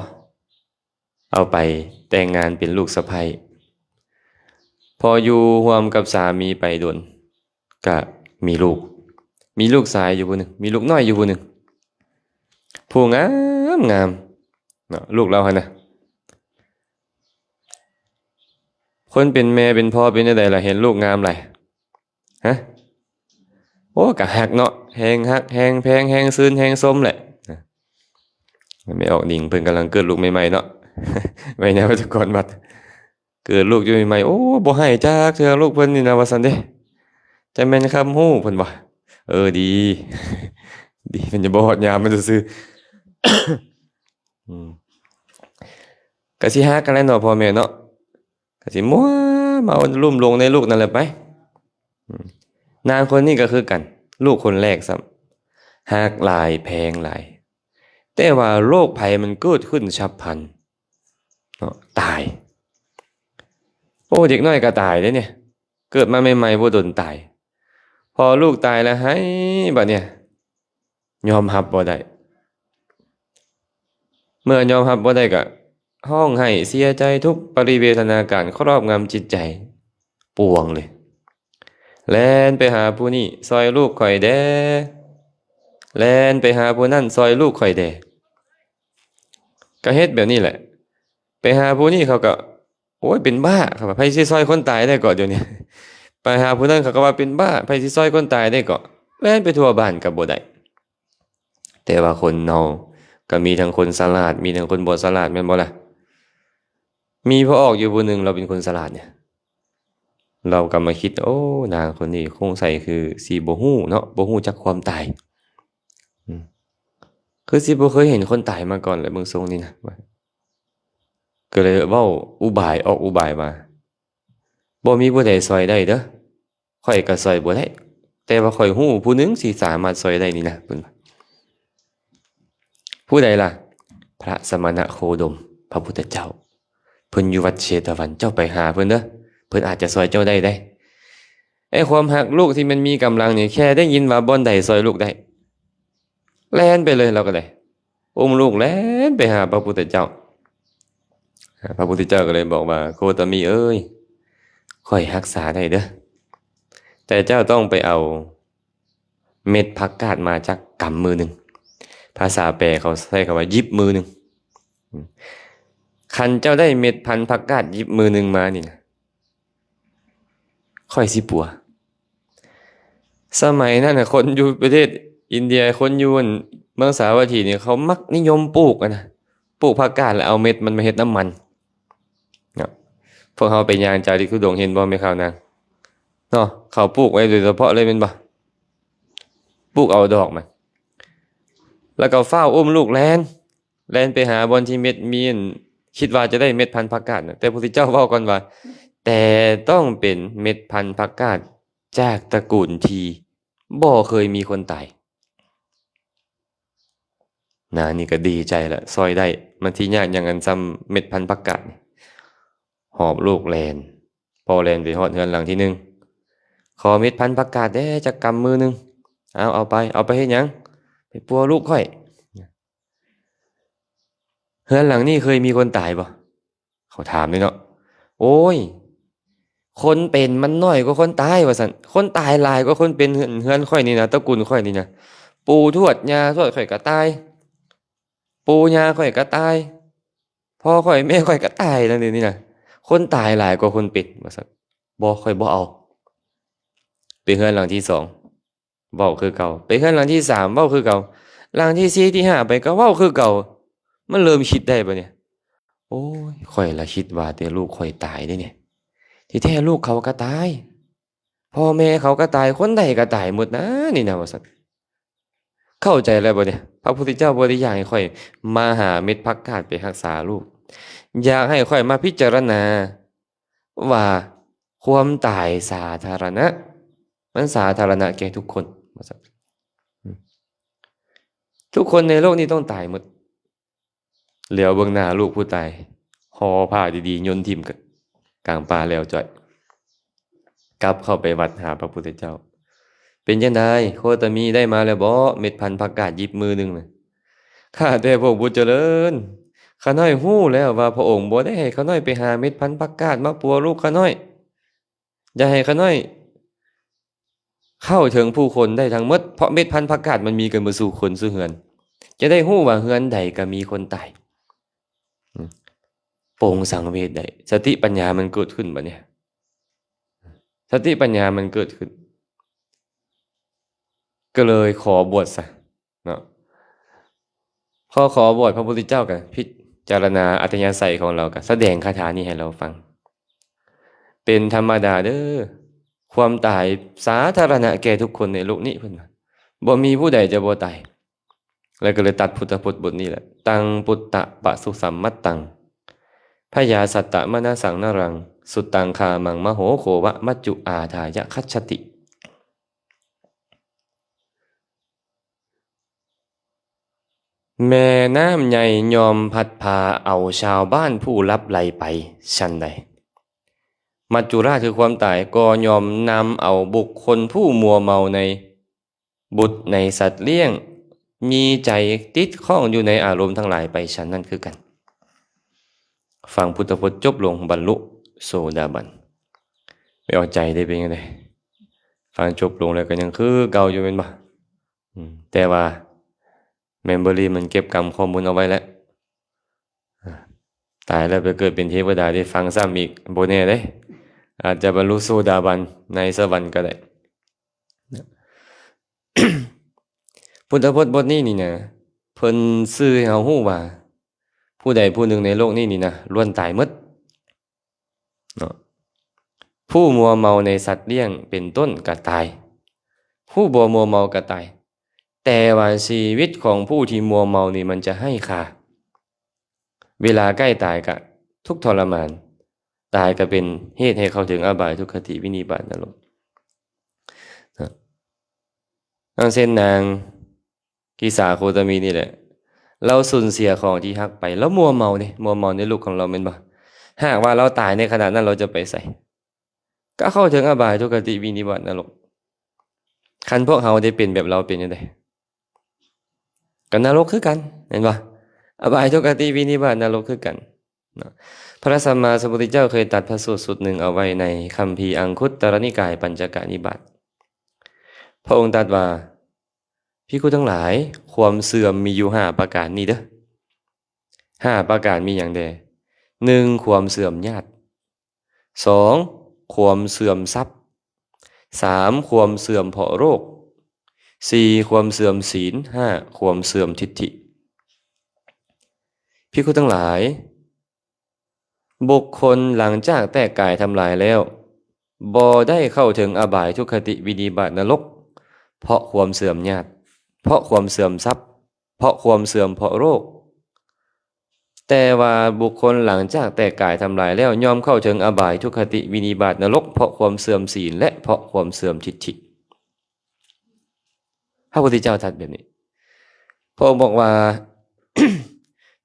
ເອົາໄປແຕ່ງງານເປັນລູກສະໃພ້. ພໍຢູ່ຮ່ວມກັບສາມີໄປດົນ ກະມີລູກ ມີລູກຊາຍຢູ່ຜູ້ໜຶ່ງ ມີລູກນ້ອຍຢູ່ຜູ້ໜຶ່ງ ຜູ້ງາມງາມເນາະ ລູກລາວຫັ້ນນະ. ຄົນເປັນແມ່ເປັນພໍ່ເປັນຈັ່ງໃດລະ ເຫັນລູກງາມຫຼາຍ? ຮະ? ໂອ້ ກະຮັກເນາະ ແຮງຮັກແຮງແພງແຮງຊື່ນແຮງຊົມແຫຼະ. ແມ່ອອກນິງເພິ່ນກຳລັງເກີດລູກໃໝ່ໆເນາະ ແມ່ຍາວະຈະກອນວັດ ເກີດລູກຢູ່ໃໝ່ໆ ໂອ້ ບໍ່ໄຫ້ຈັກເທື່ອລູກເພິ່ນນີ້ນະ ວ່າຊັ້ນເດ້. ຈະແມ່ນຄຳຮູ້ເພິ່ນວ່າ ເອີ ດີ ດີ ເພິ່ນຈະບໍ່ຮອດຍາມມັນຊື່ໆ. ອືມ ກະຊິຮັກກັນແຫຼະເນາະ ພໍ່ແມ່ເນາະ ກະຊິມົວເມົາລຸ່ມລົງໃນລູກນັ້ນແຫຼະໄປ. ອືມ ນາງຄົນນີ້ກໍຄືກັນ ລູກຄົນແລກຊ້ຳ ຮັກຫຼາຍແພງຫຼາຍ ແຕ່ວ່າໂລກໄພມັນເກີດຂຶ້ນສັບພັນເນາະ ຕາຍ. ໂອ້ ເດັກນ້ອຍກໍຕາຍເດ້ນີ້ ເກີດມາໃໝ່ໆບໍ່ດົນຕາຍ. ພໍລູກຕາຍແລ້ວໄຫ້ ບັດນີ້ຍອມຮັບບໍ່ໄດ້ ເມື່ອຍອມຮັບບໍ່ໄດ້ກໍຮ້ອງໄຫ້ເສຍໃຈ ທຸກປະລິເວທະນາການຄອບງຳຈິດໃຈປວງເລີຍ. ແລ່ນໄປຫາຜູ້ນີ້ຊ່ອຍລູກຂ້ອຍແດ່ ແລ່ນໄປຫາຜູ້ນັ້ນຊ່ອຍລູກຂ້ອຍແດ່ ກໍເຮັດແບບນີ້ແຫຼະ. ໄປຫາຜູ້ນີ້ເຂົາກໍ ໂອ້ຍ ເປັນບ້າ ເຂົາວ່າ ໃຜຊິຊ່ອຍຄົນຕາຍໄດ້ເກາະດຽວນີ້. ໄປຫາຜູ້ນັ້ນເຂົາກໍວ່າເປັນບ້າ ໃຜຊິຊ່ອຍຄົນຕາຍໄດ້ເກາະ ແລ່ນໄປທົ່ວບ້ານກໍບໍ່ໄດ້. ແຕ່ວ່າຄົນເຮົາກໍມີທັງຄົນສະຫຼາດ ມີທັງຄົນບໍ່ສະຫຼາດ ແມ່ນບໍ່ລະ? ມີພໍ່ອອກຢູ່ຜູ້ໜຶ່ງ ລາວເປັນຄົນສະຫຼາດນີ້ ລາວກໍມາຄິດ ໂອ້ ນາງຄົນນີ້ຄົງໃສຄືຊິບໍ່ຮູ້ເນາະ ບໍ່ຮູ້ຈັກຄວາມຕາຍ ອືມ ຄືຊິບໍ່ເຄີຍເຫັນຄົນຕາຍມາກ່ອນແຫຼະ ເບິ່ງຊົງນີ້ນະ. ກໍເລີຍເວົ້າອຸບາຍ ອອກອຸບາຍວ່າ ບໍ່ມີຜູ້ໃດຊ່ອຍໄດ້ເດີ້ ຂ້ອຍກໍຊ່ອຍບໍ່ໄດ້ ແຕ່ວ່າຂ້ອຍຮູ້ຜູ້ໜຶ່ງທີ່ສາມາດຊ່ອຍໄດ້ນີ້ນະ ເພິ່ນວ່າ. ຜູ້ໃດລະ? ພະສະມະນະໂຄດົມ ພະພຸດທະເຈົ້າ ເພິ່ນຢູ່ວັດເຊຕະວັນ ເຈົ້າໄປຫາເພິ່ນເດີ້ ເພິ່ນອາດຈະຊ່ອຍເຈົ້າໄດ້ເດ້. ໄອ້ຄວາມຮັກລູກທີ່ມັນມີກຳລັງນີ້ ແຄ່ໄດ້ຍິນວ່າບ່ອນໃດຊ່ອຍລູກໄດ້ ແລ່ນໄປເລີຍ ລາວກໍໄດ້ ອຸ້ມລູກແລ່ນໄປຫາພະພຸດທະເຈົ້າ. ພະພຸດທະເຈົ້າກໍເລີຍບອກວ່າ ໂຄຕະມີເອີຍ ຂ້ອຍຮັກສາໄດ້ເດີ້ ແຕ່ເຈົ້າຕ້ອງໄປເອົາເມັດຜັກກາດມາຈັກກຳມືໜຶ່ງ. ພາສາແປເຂົາໃຊ້ຄຳວ່າ ຢິບມືໜຶ່ງ. ຄັນເຈົ້າໄດ້ເມັດພັນຜັກກາດຢິບມືໜຶ່ງມານີ້ນະ ຂ້ອຍຊິປົວ. ສະໄໝນັ້ນນະ ຄົນຢູ່ປະເທດອິນເດຍ ຄົນຢູ່ອັນເມືອງສາວັດຖີນີ້ ເຂົາມັກນິຍົມປູກຫັ້ນນະ ປູກຜັກກາດ ແລ້ວເອົາເມັດມັນມາເຮັດນ້ຳມັນເນາະ. ພວກເຮົາໄປຍ່າງຈາລິກທຸດົງເຫັນບໍ່ ແມ່ຂາວນາງເນາະ? ເຂົາປູກໄວ້ໂດຍສະເພາະເລີຍແມ່ນບໍ່? ປູກເອົາດອກມັນ ແລ້ວກໍຟ້າວອຸ້ມລູກແລ່ນ ແລ່ນໄປຫາບ່ອນທີ່ເມັດມີ ອັນ ຄິດວ່າຈະໄດ້ເມັດພັນຜັກກາດນະ. ແຕ່ພະພຸດທະເຈົ້າເວົ້າກ່ອນວ່າ ແຕ່ຕ້ອງເປັນເມັດພັນຜັກກາດຈາກຕະກູນທີ່ບໍ່ເຄີຍມີຄົນຕາຍ. ນານີ້ກໍດີໃຈລະ ຊ່ອຍໄດ້ ມັນຊິຍາກຫຍັງ ອັນຊ່ຳເມັດພັນຜັກກາດ. ຫອບລູກແລ່ນ ພໍແລ່ນໄປຮອດເຮືອນຫຼັງທີໜຶ່ງ ຂໍເມັດພັນຜັກກາດແດ່ຈັກກຳມືໜຶ່ງ. ເອົາ ເອົາໄປ ເອົາໄປເຮັດຫຍັງ? ໄປປົວລູກຂ້ອຍ. ເຮືອນຫຼັງນີ້ເຄີຍມີຄົນຕາຍບໍ່? ເຂົາຖາມເດ້ເນາະ. ໂອ້ຍ ຄົນເປັນມັນໜ້ອຍກວ່າຄົນຕາຍ ວ່າຊັ້ນ. ຄົນຕາຍຫຼາຍກວ່າຄົນເປັນ. ເຮືອນ ເຮືອນຂ້ອຍນີ້ນະ ຕະກູນຂ້ອຍນີ້ນະ ປູ່ທວດ ຍ່າທວດຂ້ອຍກໍຕາຍ ປູ່ຍ່າຂ້ອຍກໍຕາຍ ພໍ່ຂ້ອຍແມ່ຂ້ອຍກໍຕາຍແລ້ວນີ້ນະ. ຄົນຕາຍຫຼາຍກວ່າຄົນເປັນ ວ່າຊັ້ນ. ບໍ່ ຂ້ອຍບໍ່ເອົາ. ໄປເຮືອນຫຼັງທີສອງ ເວົ້າຄືເກົ່າ. ໄປເຮືອນຫຼັງທີສາມ ເວົ້າຄືເກົ່າ. ຫຼັງທີສີ່ ທີຫ້າ ໄປກໍເວົ້າຄືເກົ່າ. ມັນເລີ່ມຄິດໄດ້ບາດນີ້ ໂອ້ຍ ຂ້ອຍລະຄິດວ່າແຕ່ລູກຂ້ອຍຕາຍເດ້ນີ້ ທີ່ແທ້ລູກເຂົາກໍຕາຍ ພໍ່ແມ່ເຂົາກໍຕາຍ ຄົນໃດກໍຕາຍໝົດນະນີ້ນະ ວ່າຊັ້ນ. ເຂົ້າໃຈແລ້ວບໍ່ນີ້? ພະພຸດທະເຈົ້າບໍ່ໄດ້ຢາກໃຫ້ຂ້ອຍມາຫາເມັດຜັກກາດໄປຮັກສາລູກ, ຢາກໃຫ້ຂ້ອຍມາພິຈາລະນາວ່າຄວາມຕາຍສາທາລະນະ, ມັນສາທາລະນະແກ່ທຸກຄົນ ວ່າຊັ້ນ. ອືມ ທຸກຄົນໃນໂລກນີ້ຕ້ອງຕາຍໝົດ. ແລ້ວເບິ່ງໜ້າລູກຜູ້ຕາຍ, ຫໍ່ຜ້າດີໆ ໂຍນຖິ້ມ ກໍ ກາງປ່າແລ້ວຈ້ອຍ. ກັບເຂົ້າໄປວັດຫາພະພຸດທະເຈົ້າ. ເປັນຈັ່ງໃດ ໂຄຕະມີ ໄດ້ມາແລ້ວບໍ ເມັດພັນຜັກກາດຫຍິບມືໜຶ່ງນະ? ຂ້າແຕ່ພວກບຸດຈະເລີນ, ຂ້ານ້ອຍຮູ້ແລ້ວວ່າພະອົງບໍ່ໄດ້ໃຫ້ຂ້ານ້ອຍໄປຫາເມັດພັນຜັກກາດມາປົວລູກຂ້ານ້ອຍ. ຢ່າໃຫ້ຂ້ານ້ອຍເຂົ້າເຖິງຜູ້ຄົນໄດ້ທັງໝົດ, ເພາະເມັດພັນຜັກກາດມັນມີກັນເບິດສູ່ຄົນສູ່ເຮືອນ. ຈະໄດ້ຮູ້ວ່າເຮືອນໃດກໍມີຄົນຕາຍ. ອືມ ປົງສັງເວດໄດ້, ສະຕິປັນຍາມັນເກີດຂຶ້ນບັດນີ້. ສະຕິປັນຍາມັນເກີດຂຶ້ນ, ກໍເລີຍຂໍບວດຊະເນາະ. ພໍຂໍບວດ ພະພຸດທະເຈົ້າກໍພິຈາລະນາອັດທະຍາໄສຂອງລາວ, ກໍສະແດງຄາຖານີ້ໃຫ້ລາວຟັງ. ເປັນທຳມະດາເດີ້, ຄວາມຕາຍສາທາລະນະແກ່ທຸກຄົນໃນໂລກນີ້, ເພິ່ນວ່າ ບໍ່ມີຜູ້ໃດຈະບໍ່ຕາຍ. ແລ້ວກໍເລີຍຕັດພຸດທະພົດບົດນີ້ແຫຼະ, ຕັງປຸດຕະປະສຸສັມມັດຕັງ ພະຍາສັດຕະມະນະສັງນະລັງ ສຸດຕັງຄາມັງມະໂຫໂຄວະ ມັດຈຸອາທາຍະຄັດສະຕິ. ແມ່ນ້ຳໃຫຍ່ຍ່ອມພັດພາເອົາຊາວບ້ານຜູ້ຫຼັບໄຫຼໄປ ຊັ້ນໃດ ມັດຈຸລາດ ຄືຄວາມຕາຍ ກໍຍ່ອມນຳເອົາບຸກຄົນຜູ້ມົວເມົາໃນ ບຸດໃນສັດລ້ຽງ ມີໃຈຕິດຂ້ອງຢູ່ໃນອາລົມທັງຫຼາຍໄປ ຊັ້ນນັ້ນຄືກັນ. ຟັງພຸດທະພົດຈົບລົງ ບັນລຸໂສດາບັນ. ໄປເອົາໃຈໄດ້ເປັນຈັ່ງໃດ? ຟັງຈົບລົງແລ້ວກໍຍັງຄືເກົ່າຢູ່ແມ່ນບໍ່? ອືມ ແຕ່ວ່າ memory ມັນເກັບກຳຂໍ້ມູນເອົາໄວ້ແລ້ວ. ຕາຍແລ້ວໄປເກີດເປັນເທວະດາໄດ້ຟັງຊ້ຳອີກ ບໍ່ແນ່ເດ້, ອາດຈະບັນລຸໂສດາບັນໃນສະຫວັນກໍໄດ້. ພຸດທະພົດບົດນີ້ນີ້ນະ ເພິ່ນສື່ໃຫ້ເຮົາຮູ້ວ່າ ຜູ້ໃດຜູ້ໜຶ່ງໃນໂລກນີ້ນີ້ນະ ລ້ວນຕາຍໝົດເນາະ. ຜູ້ມົວເມົາໃນສັດລ້ຽງເປັນຕົ້ນກໍຕາຍ, ຜູ້ບໍ່ມົວເມົາກໍຕາຍ. ແຕ່ວ່າຊີວິດຂອງຜູ້ທີ່ມົວເມົານີ້ມັນຈະໄຮ້ຄ່າ. ເວລາໃກ້ຕາຍກະທຸກທໍລະມານ, ຕາຍກະເປັນເຫດໃຫ້ເຂົ້າເຖິງອະບາຍ, ທຸກຄະຕິ, ວິນິບາດ, ນະລົກ. ດັ່ງເຊັ່ນນາງກິສາໂຄຕະມີນີ້ແຫຼະ, ລາວສູນເສຍຂອງທີ່ຮັກໄປ, ລາວມົວເມົາເດ້, ມົວເມົາໃນລູກຂອງລາວແມ່ນບໍ່? ຫາກວ່າລາວຕາຍໃນຂະນະນັ້ນ, ລາວຈະໄປໃສ? ກໍເຂົ້າເຖິງອະບາຍ, ທຸກຄະຕິ, ວິນິບາດ, ນະລົກ. ຄັນພວກເຮົາໄດ້ເປັນແບບລາວເປັນຈັ່ງໃດ? ກໍນະລົກຄືກັນ, ແມ່ນບໍ່? ອະບາຍ, ທຸກຄະຕິ, ວິນິບາດ, ນະລົກຄືກັນເນາະ. ພະສຳມາສຳພຸດທະເຈົ້າເຄີຍຕັດພະສູດສູດໜຶ່ງເອົາໄວ້ໃນຄຳພີອັງຄຸດຕະລະນິກາຍ ປັນຈະກະນິບາດ. ພະອົງຕັດວ່າ, ພິກຂຸທັງຫຼາຍ, ຄວາມເສື່ອມມີຢູ່ຫ້າປະການນີ້ເດີ້. ຫ້າປະການມີຫຍັງແດ່? ໜຶ່ງ, ຄວາມເສື່ອມຍາດ. ສອງ, ຄວາມເສື່ອມຊັບ. ສາມ, ຄວາມເສື່ອມເພາະໂລກ. ສີ່, ຄວາມເສື່ອມສີນ. ຫ້າ, ຄວາມເສື່ອມທິດຖິ. ພິກຂຸທັງຫຼາຍ, ບຸກຄົນຫຼັງຈາກແຕກກາຍທຳລາຍແລ້ວ, ບໍ່ໄດ້ເຂົ້າເຖິງອະບາຍ, ທຸກຄະຕິ, ວິນິບາດ, ນະລົກ, ເພາະຄວາມເສື່ອມຍາດ, ເພາະຄວາມເສື່ອມຊັບ, ເພາະຄວາມເສື່ອມເພາະໂລກ. ແຕ່ວ່າບຸກຄົນຫຼັງຈາກແຕກກາຍທຳລາຍແລ້ວ ຍ່ອມເຂົ້າເຖິງອະບາຍ, ທຸກຄະຕິ, ວິນິບາດ, ນະລົກ, ເພາະຄວາມເສື່ອມສີນ ແລະ ເພາະຄວາມເສື່ອມທິດຖິ. ພະພຸດທະເຈົ້າຕັດແບບນີ້. ພະອົງບອກວ່າ,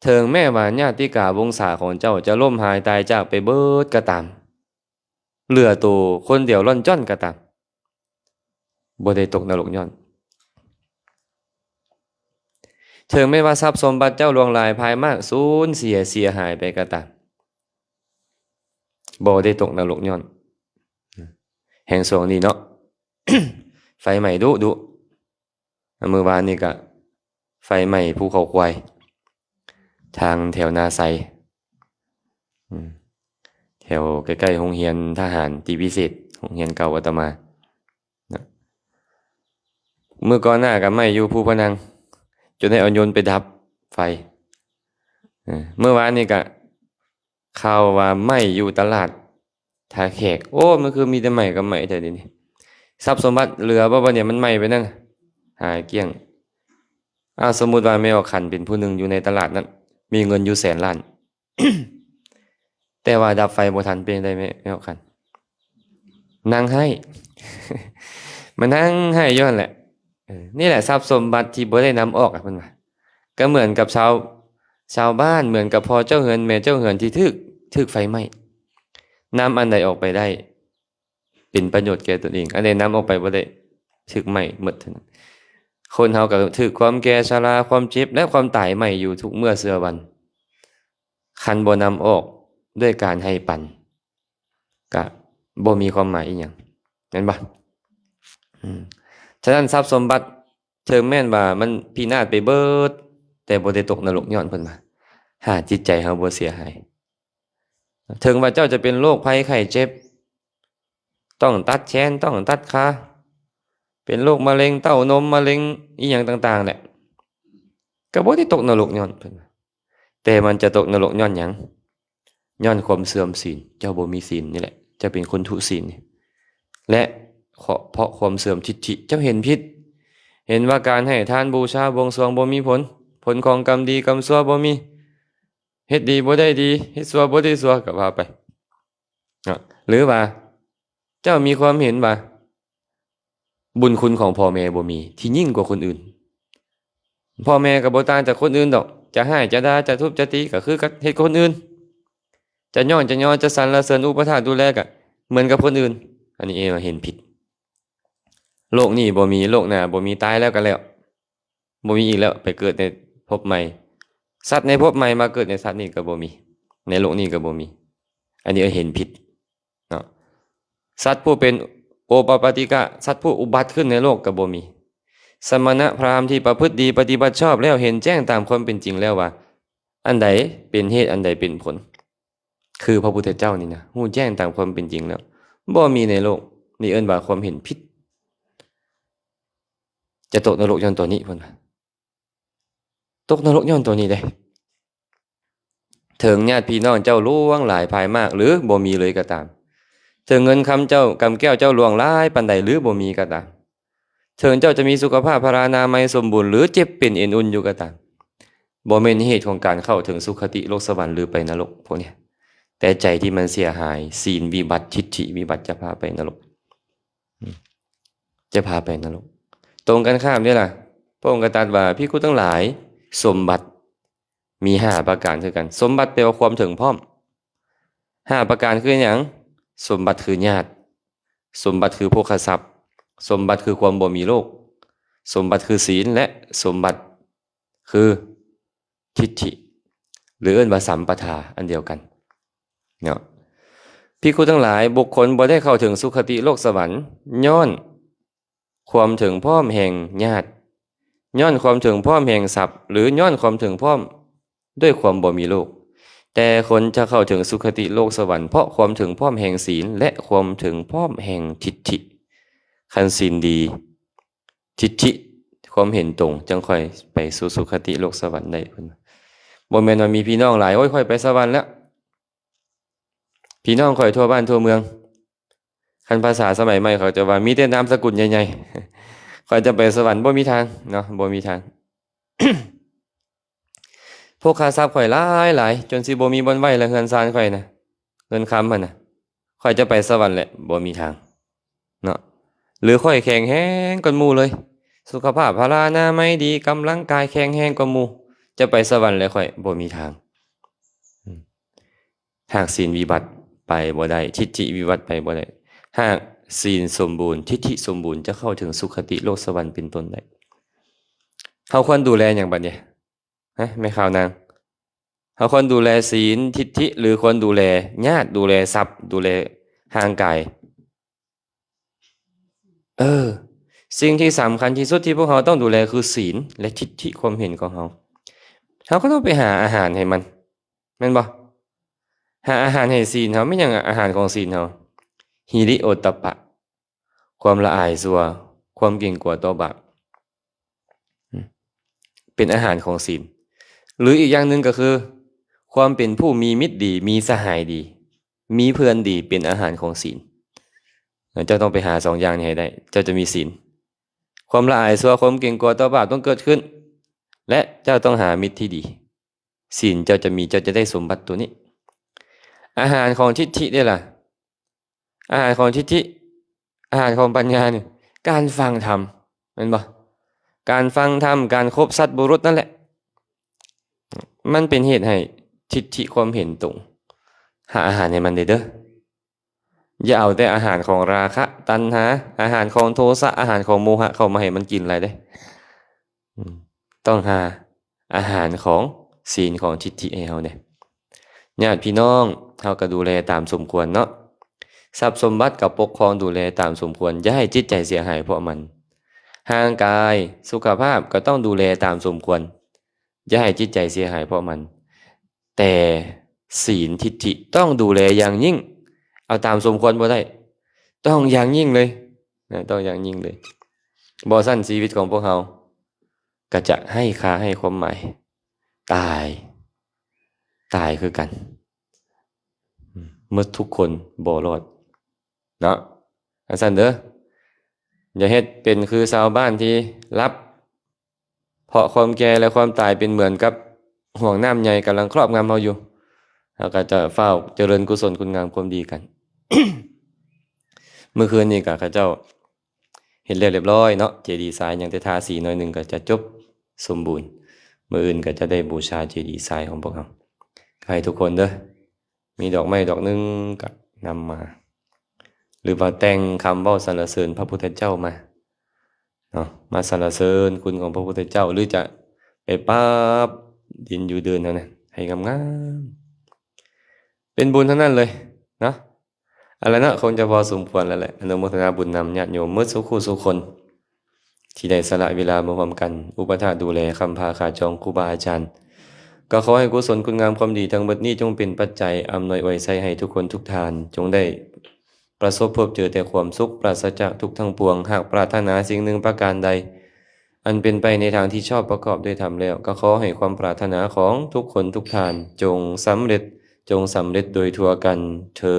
ເຖິງແມ້ວ່າຍາດຕິກາວົງສາຂອງເຈົ້າຈະລົ້ມຫາຍຕາຍຈາກໄປເບິດກໍຕາມ, ເຫຼືອໂຕຄົນດຽວລ່ອນຈ້ອນກໍຕາມ, ບໍ່ໄດ້ຕົກນະລົກຍ້ອນ. ເຖິງແມ່ນວ່າຊັບສົມບັດເຈົ້າຫຼວງຫຼາຍພາຍມາກ ສູນເສຍເສຍຫາຍໄປກໍຕາມ, ບໍ່ໄດ້ຕົກນະລົກຍ້ອນ. ແຮ່ງຊ່ວງນີ້ເນາະ, ໄຟໄໝ້ດຸໆ. ມື້ວານນີ້ກະໄຟໄໝ້ພູເຂົາຄວາຍ ທາງແຖວນາໄຊ, ອືມ ແຖວໃກ້ໆໂຮງຮຽນທະຫານຕີພິເສດ, ໂຮງຮຽນເກົ່າອາດຕະມານະ. ມື້ກ່ອນໜ້າກະໄໝ້ຢູ່ພູພະນັງ, ຈົນໄດ້ເອົາຍົນໄປດັບໄຟ. ເອີ ມື້ວານນີ້ກະ ຂ່າວວ່າໄໝ້ຢູ່ຕະຫຼາດທ່າແຂກ. ໂອ້ ມັນຄືມີແຕ່ໄໝ້ກັບໄໝ້ແທ້ດຽວນີ້. ຊັບສົມບັດເຫຼືອບໍ່ ບັດນີ້ມັນໄໝ້ໄປນັ້ນ, ຫາຍກ້ຽງ. ອ້າວ ສົມມຸດວ່າແມ່ອອກຂັນເປັນຜູ້ໜຶ່ງຢູ່ໃນຕະຫຼາດນັ້ນ, ມີເງິນຢູ່ແສນລ້ານ, ແຕ່ວ່າດັບໄຟບໍ່ທັນ, ເປັນຈັ່ງໃດແມ່ ແມ່ອອກຂັນ? ນັ່ງໄຫ້, ມານັ່ງໄຫ້ຢູ່ຫັ້ນແຫຼະ. ເອີ ນີ້ແຫຼະຊັບສົມບັດທີ່ບໍ່ໄດ້ນຳອອກ ເພິ່ນວ່າ. ກໍເໝືອນກັບຊາວ, ຊາວບ້ານ, ເໝືອນກັບພໍ່ເຈົ້າເຮືອນ, ແມ່ເຈົ້າເຮືອນທີ່ຖືກ, ຖືກໄຟໄໝ້. ນຳອັນໃດອອກໄປໄດ້ ເປັນປະໂຫຍດແກ່ຕົນເອງ, ອັນໃດນຳອອກໄປບໍ່ໄດ້ ຖືກໄໝ້ໝົດເທົ່ານັ້ນ. ຄົນເຮົາກໍຖືກຄວາມແກ່ຊະລາ, ຄວາມເຈັບ ແລະ ຄວາມຕາຍໄໝ້ຢູ່ທຸກເມື່ອເຊື່ອວັນ. ຄັນບໍ່ນຳອອກດ້ວຍການໃຫ້ປັນ ກະບໍ່ມີຄວາມໝາຍອີ່ຫຍັງ ແມ່ນບໍ່? ອືມ ສະນັ້ນ ຊັບສົມບັດ ເຖິງແມ່ນວ່າມັນພິນາດໄປເບີດ ແຕ່ບໍ່ໄດ້ຕົກນະລົກຍ້ອນເພິ່ນວ່າ ຫາກຈິດໃຈເຮົາບໍ່ເສຍຫາຍ. ເຖິງວ່າເຈົ້າຈະເປັນໂລກໄພໄຂ້ເຈັບ, ຕ້ອງຕັດແຂນ, ຕ້ອງຕັດຂາ, ເປັນໂລກມະເຮັງເຕົ້ານົມ, ມະເຮັງອີ່ຫຍັງຕ່າງໆແຫຼະ, ກໍບໍ່ໄດ້ຕົກນະລົກຍ້ອນເພິ່ນວ່າ. ແຕ່ມັນຈະຕົກນະລົກຍ້ອນຫຍັງ? ຍ້ອນຄວາມເສື່ອມສິນ. ເຈົ້າບໍ່ມີສິນນີ້ແຫຼະ, ເຈົ້າເປັນຄົນທຸສິນນີ້. ແລະ ເພາະຄວາມເສື່ອມທິດຖິ, ເຈົ້າເຫັນຜິດ, ເຫັນວ່າການໃຫ້ທານ, ບູຊາ, ບວງສວງບໍ່ມີຜົນ, ຜົນຂອງກຳດີກຳຊົ່ວບໍ່ມີ, ເຮັດດີບໍ່ໄດ້ດີ, ເຮັດຊົ່ວບໍ່ໄດ້ຊົ່ວ, ກໍວ່າໄປ. ເນາະ ຫຼືວ່າເຈົ້າມີຄວາມເຫັນວ່າ ບຸນຄຸນຂອງພໍ່ແມ່ບໍ່ມີທີ່ຍິ່ງກວ່າຄົນອື່ນ. ພໍ່ແມ່ກໍບໍ່ຕ່າງຈາກຄົນອື່ນດອກ, ຈະຮ້າຍຈະດ່າ ຈະທຸບຈະຕີກໍຄືກັບເຮັດຄົນອື່ນ, ຈະຍ້ອງຈະຍໍ ຈະສັນລະເສີນ ອຸປະຖາກດູແລກໍເໝືອນກັບຄົນອື່ນ. ອັນນີ້ເອງເຫັນຜິດ. ໂລກນີ້ບໍ່ມີ, ໂລກໜ້າບໍ່ມີ, ຕາຍແລ້ວກໍແລ້ວ. ບໍ່ມີອີກແລ້ວ, ໄປເກີດໃນພົບໃໝ່. ສັດໃນພົບໃໝ່ມາເກີດໃນສັດນີ້ກໍບໍ່ມີ, ໃນໂລກນີ້ກໍບໍ່ມີ. ອັນນີ້ເອີ້ນເຫັນຜິດເນາະ. ສັດຜູ້ເປັນໂອປະປາຕິກະ, ສັດຜູ້ອຸບັດຂຶ້ນໃນໂລກກໍບໍ່ມີ. ສະມະນະພາມທີ່ປະພຶດດີ, ປະຕິບັດຊອບແລ້ວ, ເຫັນແຈ້ງຕາມຄວາມເປັນຈິງແລ້ວວ່າ ອັນໃດເປັນເຫດ, ອັນໃດເປັນຜົນ. ຄືພະພຸດທະເຈົ້ານີ້ນະ ຮູ້ແຈ້ງຕາມຄວາມເປັນຈິງແລ້ວ, ບໍ່ມີໃນໂລກ. ນີ້ເອີ້ນວ່າຄວາມເຫັນຜິດ. ຈະຕົກນະລົກຍ້ອນຕົວນີ້, ເພິ່ນວ່າ ຕົກນະລົກຍ້ອນຕົວນີ້ເດ້. ເຖິງຍາດພີ່ນ້ອງເຈົ້າຫຼວງຫຼາຍພາຍມາກ ຫຼື ບໍ່ມີເລີຍກໍຕາມ, ເຖິງເງິນຄຳເຈົ້າ, ກຳແກ້ວເຈົ້າຫຼວງຫຼາຍປານໃດ ຫຼື ບໍ່ມີກໍຕາມ, ເຖິງເຈົ້າຈະມີສຸຂະພາບພະລານາໄມສົມບູນ ຫຼື ເຈັບເປັນເອັນອຸ່ນຢູ່ກໍຕາມ, ບໍ່ແມ່ນເຫດຂອງການເຂົ້າເຖິງສຸຄະຕິໂລກສະຫວັນ ຫຼື ໄປນະລົກພວກນີ້. ແຕ່ໃຈທີ່ມັນເສຍຫາຍ, ສີນວິບັດ, ທິດຖິວິບັດ ຈະພາໄປນະລົກ, ຈະພາໄປນະລົກ. ຕົງກັນຂ້າມເດ້ລະ, ພະອົງກໍຕັດວ່າ, ພິກຂຸທັງຫຼາຍ, ສົມບັດມີຫ້າປະການຄືກັນ. ສົມບັດແປວ່າຄວາມເຖິງພ້ອມ. ຫ້າປະການຄືຫຍັງ? ສົມບັດຄືຍາດ, ສົມບັດຄືໂພຄະຊັບ, ສົມບັດຄືຄວາມບໍ່ມີໂລກ, ສົມບັດຄືສີນ ແລະ ສົມບັດຄືທິດຖິ ຫຼື ເອີ້ນວ່າສຳປະທາ ອັນດຽວກັນເນາະ. ພິກຂຸທັງຫຼາຍ, ບຸກຄົນບໍ່ໄດ້ເຂົ້າເຖິງສຸຄະຕິໂລກສະຫວັນ ຍ້ອນ ຄວາມເຖິງພ້ອມແຫ່ງຍາດ, ຍ້ອນຄວາມເຖິງພ້ອມແຫ່ງຊັບ ຫຼື ຍ້ອນຄວາມເຖິງພ້ອມດ້ວຍຄວາມບໍ່ມີໂລກ. ແຕ່ຄົນຈະເຂົ້າເຖິງສຸຄະຕິໂລກສະຫວັນ ເພາະຄວາມເຖິງພ້ອມແຫ່ງສີນ ແລະ ຄວາມເຖິງພ້ອມແຫ່ງທິດຖິ. ຄັນສີນດີ, ທິດຖິ, ຄວາມເຫັນຕົງ, ຈັ່ງຄ່ອຍໄປສູ່ສຸຄະຕິໂລກສະຫວັນໄດ້, ເພິ່ນ. ບໍ່ແມ່ນວ່າມີພີ່ນ້ອງຫຼາຍ, ໂອ້ຍ, ຂ້ອຍໄປສະຫວັນແລ້ວ. ພີ່ນ້ອງຂ້ອຍທົ່ວບ້ານທົ່ວເມືອງ, ຄັນພາສາສະໄໝໃໝ່ເຂົາຈະວ່າ ມີແຕ່ນາມສະກຸນໃຫຍ່ໆ, ຂ້ອຍຈະໄປສະຫວັນ ບໍ່ມີທາງເນາະ, ບໍ່ມີທາງ. ພວກຂ້າຊັບຂ້ອຍຫຼາຍໆ ຈົນຊິບໍ່ມີບ່ອນໄວ້ລະ, ເຮືອນຊານຂ້ອຍນະ, ເງິນຄຳຫັ້ນນະ, ຂ້ອຍຈະໄປສະຫວັນແຫຼະ, ບໍ່ມີທາງ. ເນາະ ຫຼື ຂ້ອຍແຂງແຮງກວ່າໝູ່ເລີຍ, ສຸຂະພາບພະລານາໄມດີ, ກຳລັງກາຍແຂງແຮງກວ່າໝູ່, ຈະໄປສະຫວັນແຫຼະຂ້ອຍ, ບໍ່ມີທາງ. ອືມ ຫາກສີນວິບັດໄປບໍ່ໄດ້, ທິດຖິວິບັດໄປບໍ່ໄດ້. ຫາກສີນສົມບູນ, ທິດຖິສົມບູນ, ຈະເຂົ້າເຖິງສຸຄະຕິໂລກສະຫວັນເປັນຕົ້ນໄດ້. ເຮົາຄວນດູແລຫຍັງບັດນີ້? ຮະ ແມ່ຂ່າວນາງ, ເຮົາຄວນດູແລສີນ, ທິດຖິ ຫຼື ຄວນດູແລຍາດ, ດູແລຊັບ, ດູແລຮ່າງກາຍ? ເອີ ສິ່ງທີ່ສຳຄັນທີ່ສຸດທີ່ພວກເຮົາຕ້ອງດູແລຄືສີນ ແລະ ທິດຖິ ຄວາມເຫັນຂອງເຮົາ. ເຮົາກໍຕ້ອງໄປຫາອາຫານໃຫ້ມັນ, ແມ່ນບໍ່? ຫາອາຫານໃຫ້ສີນເຮົາ. ແມ່ນຫຍັງອາຫານຂອງສີນເຮົາ? ຫິລິໂອດຕະປະ. ຄວາມລະອາຍຊົ່ວ, ຄວາມເກງກົວຕໍ່ບາບ ເປັນອາຫານຂອງສີນ. ຫຼື ອີກຢ່າງໜຶ່ງກໍຄື ຄວາມເປັນຜູ້ມີມິດດີ, ມີສະຫາຍດີ, ມີເພື່ອນດີ ເປັນອາຫານຂອງສີນ. ເຈົ້າຕ້ອງໄປຫາສອງຢ່າງນີ້ໃຫ້ໄດ້, ເຈົ້າຈະມີສີນ. ຄວາມລະອາຍຊົ່ວ, ຄວາມເກງກົວຕໍ່ບາບຕ້ອງເກີດຂຶ້ນ ແລະ ເຈົ້າຕ້ອງຫາມິດທີ່ດີ. ສີນເຈົ້າຈະມີ, ເຈົ້າຈະໄດ້ສົມບັດຕົວນີ້. ອາຫານຂອງທິດຖິເດ້ລະ? ອາຫານຂອງທິດຖິ, ອາຫານຂອງປັນຍານີ້ ການຟັງທຳ, ແມ່ນບໍ່? ການຟັງທຳ, ການຄົບສັດບຸລຸດນັ້ນແຫຼະ, ມັນເປັນເຫດໃຫ້ທິດຖິຄວາມເຫັນຕົງ. ຫາອາຫານໃຫ້ມັນເດີ, ເດີ. ຢ່າເອົາແຕ່ອາຫານຂອງລາຄະ ຕັນຫາ ອາຫານຂອງໂທສະ ອາຫານຂອງໂມຫະເຂົ້າມາໃຫ້ມັນກິນຫຼາຍເດ້. ອືມ ຕ້ອງຫາອາຫານຂອງສິນຂອງທິດຖິໃຫ້ເຮົາແດ່. ຍາດພີ່ນ້ອງເຮົາກໍດູແລຕາມສົມຄວນເນາະ. ຊັບສົມບັດກໍປົກຄອງດູແລຕາມສົມຄວນ. ຢ່າໃຫ້ຈິດໃຈເສຍຫາຍເພາະມັນ. ຮ່າງກາຍ ສຸຂະພາບກໍຕ້ອງດູແລຕາມສົມຄວນ. ຢ່າໃຫ້ຈິດໃຈເສຍຫາຍເພາະມັນ. ແຕ່ສິນທິດຖິຕ້ອງດູແລຢ່າງຍິ່ງ. ເອົາຕາມສົມຄວນບໍ່ໄດ້. ຕ້ອງຢ່າງຍິ່ງເລີຍນະ, ຕ້ອງຢ່າງຍິ່ງເລີຍ. ບໍ່ຊັ້ນຊີວິດຂອງພວກເຮົາກໍຈະໄຮ້ຄ່າ, ໄຮ້ຄວາມໝາຍ. ຕາຍ, ຕາຍຄືກັນ. ໝົດທຸກຄົນບໍ່ລອດເນາະ. ຈັ່ງຊັ້ນເດີ. ຢ່າເຮັດເປັນຄືຊາວບ້ານທີ່ຫຼັບ ເພາະຄວາມແກ່ ແລະ ຄວາມຕາຍເປັນເໝືອນກັບຫ່ວງນ້ຳໃຫຍ່ກຳລັງຄອບງຳເຮົາຢູ່. ເຮົາກໍຈະຟ້າວຈະເລີນກຸສົນຄຸນງາມຄວາມດີກັນ. ມື້ຄືນນີ້ກໍເຂົາເຈົ້າເຮັດແລ້ວລຽບລ້ອຍເນາະ, ເຈດີຊາຍຍັງແຕ່ທາສີໜ້ອຍໜຶ່ງກໍຈະຈົບສົມບູນ. ມື້ອື່ນກໍຈະໄດ້ບູຊາເຈດີຊາຍຂອງພວກເຮົາ. ກໍໃຫ້ທຸກຄົນເດີ ມີດອກໄມ້ດອກໜຶ່ງກໍນຳມາ ຫຼືວ່າແຕ່ງຄຳເວົ້າສັນລະເສີນພະພຸດທະເຈົ້າມາເນາະ, ມາສັນລະເສີນຄຸນຂອງພະພຸດທະເຈົ້າ ຫຼືຈະໄປປາບດິນຢູ່ເດີ່ນຫັ້ນນະ ໃຫ້ງາມໆ. ເປັນບຸນທັງນັ້ນເລີຍເນາະ. ເອົາລະເນາະ, ຄົງຈະພໍສົມຄວນແລ້ວແຫຼະ. ອະນຸໂມທະນາບຸນນຳຍາດໂຍມໝົດສູ່ຄູ່ສູ່ຄົນ ທີ່ໄດ້ສະຫຼະເວລາມາຮ່ວມກັນອຸປະຖາກດູແລຄ້ຳພາຂ້າຈອງຄູບາອາຈານ. ກໍຂໍໃຫ້ກຸສົນຄຸນງາມຄວາມດີທັງໝົດນີ້ ຈົ່ງເປັນປັດໄຈອຳນວຍອວຍໄຊໃຫ້ທຸກຄົນທຸກທ່ານ, ຈົ່ງໄດ້ປະສົບພົບເຈີແຕ່ຄວາມສຸກ, ປາສະຈາກທຸກທັງປວງ. ຫາກປາດຖະໜາສິ່ງໜຶ່ງປະການໃດ ອັນເປັນໄປໃນທາງທີ່ຊອບປະກອບດ້ວຍທຳແລ້ວ, ກໍຂໍໃຫ້ຄວາມປາດຖະໜາຂອງທຸກຄົນທຸກທ່ານ ຈົ່ງສຳເລັດ, ຈົ່ງສຳເລັດໂດຍທົ່ວກັນເທີ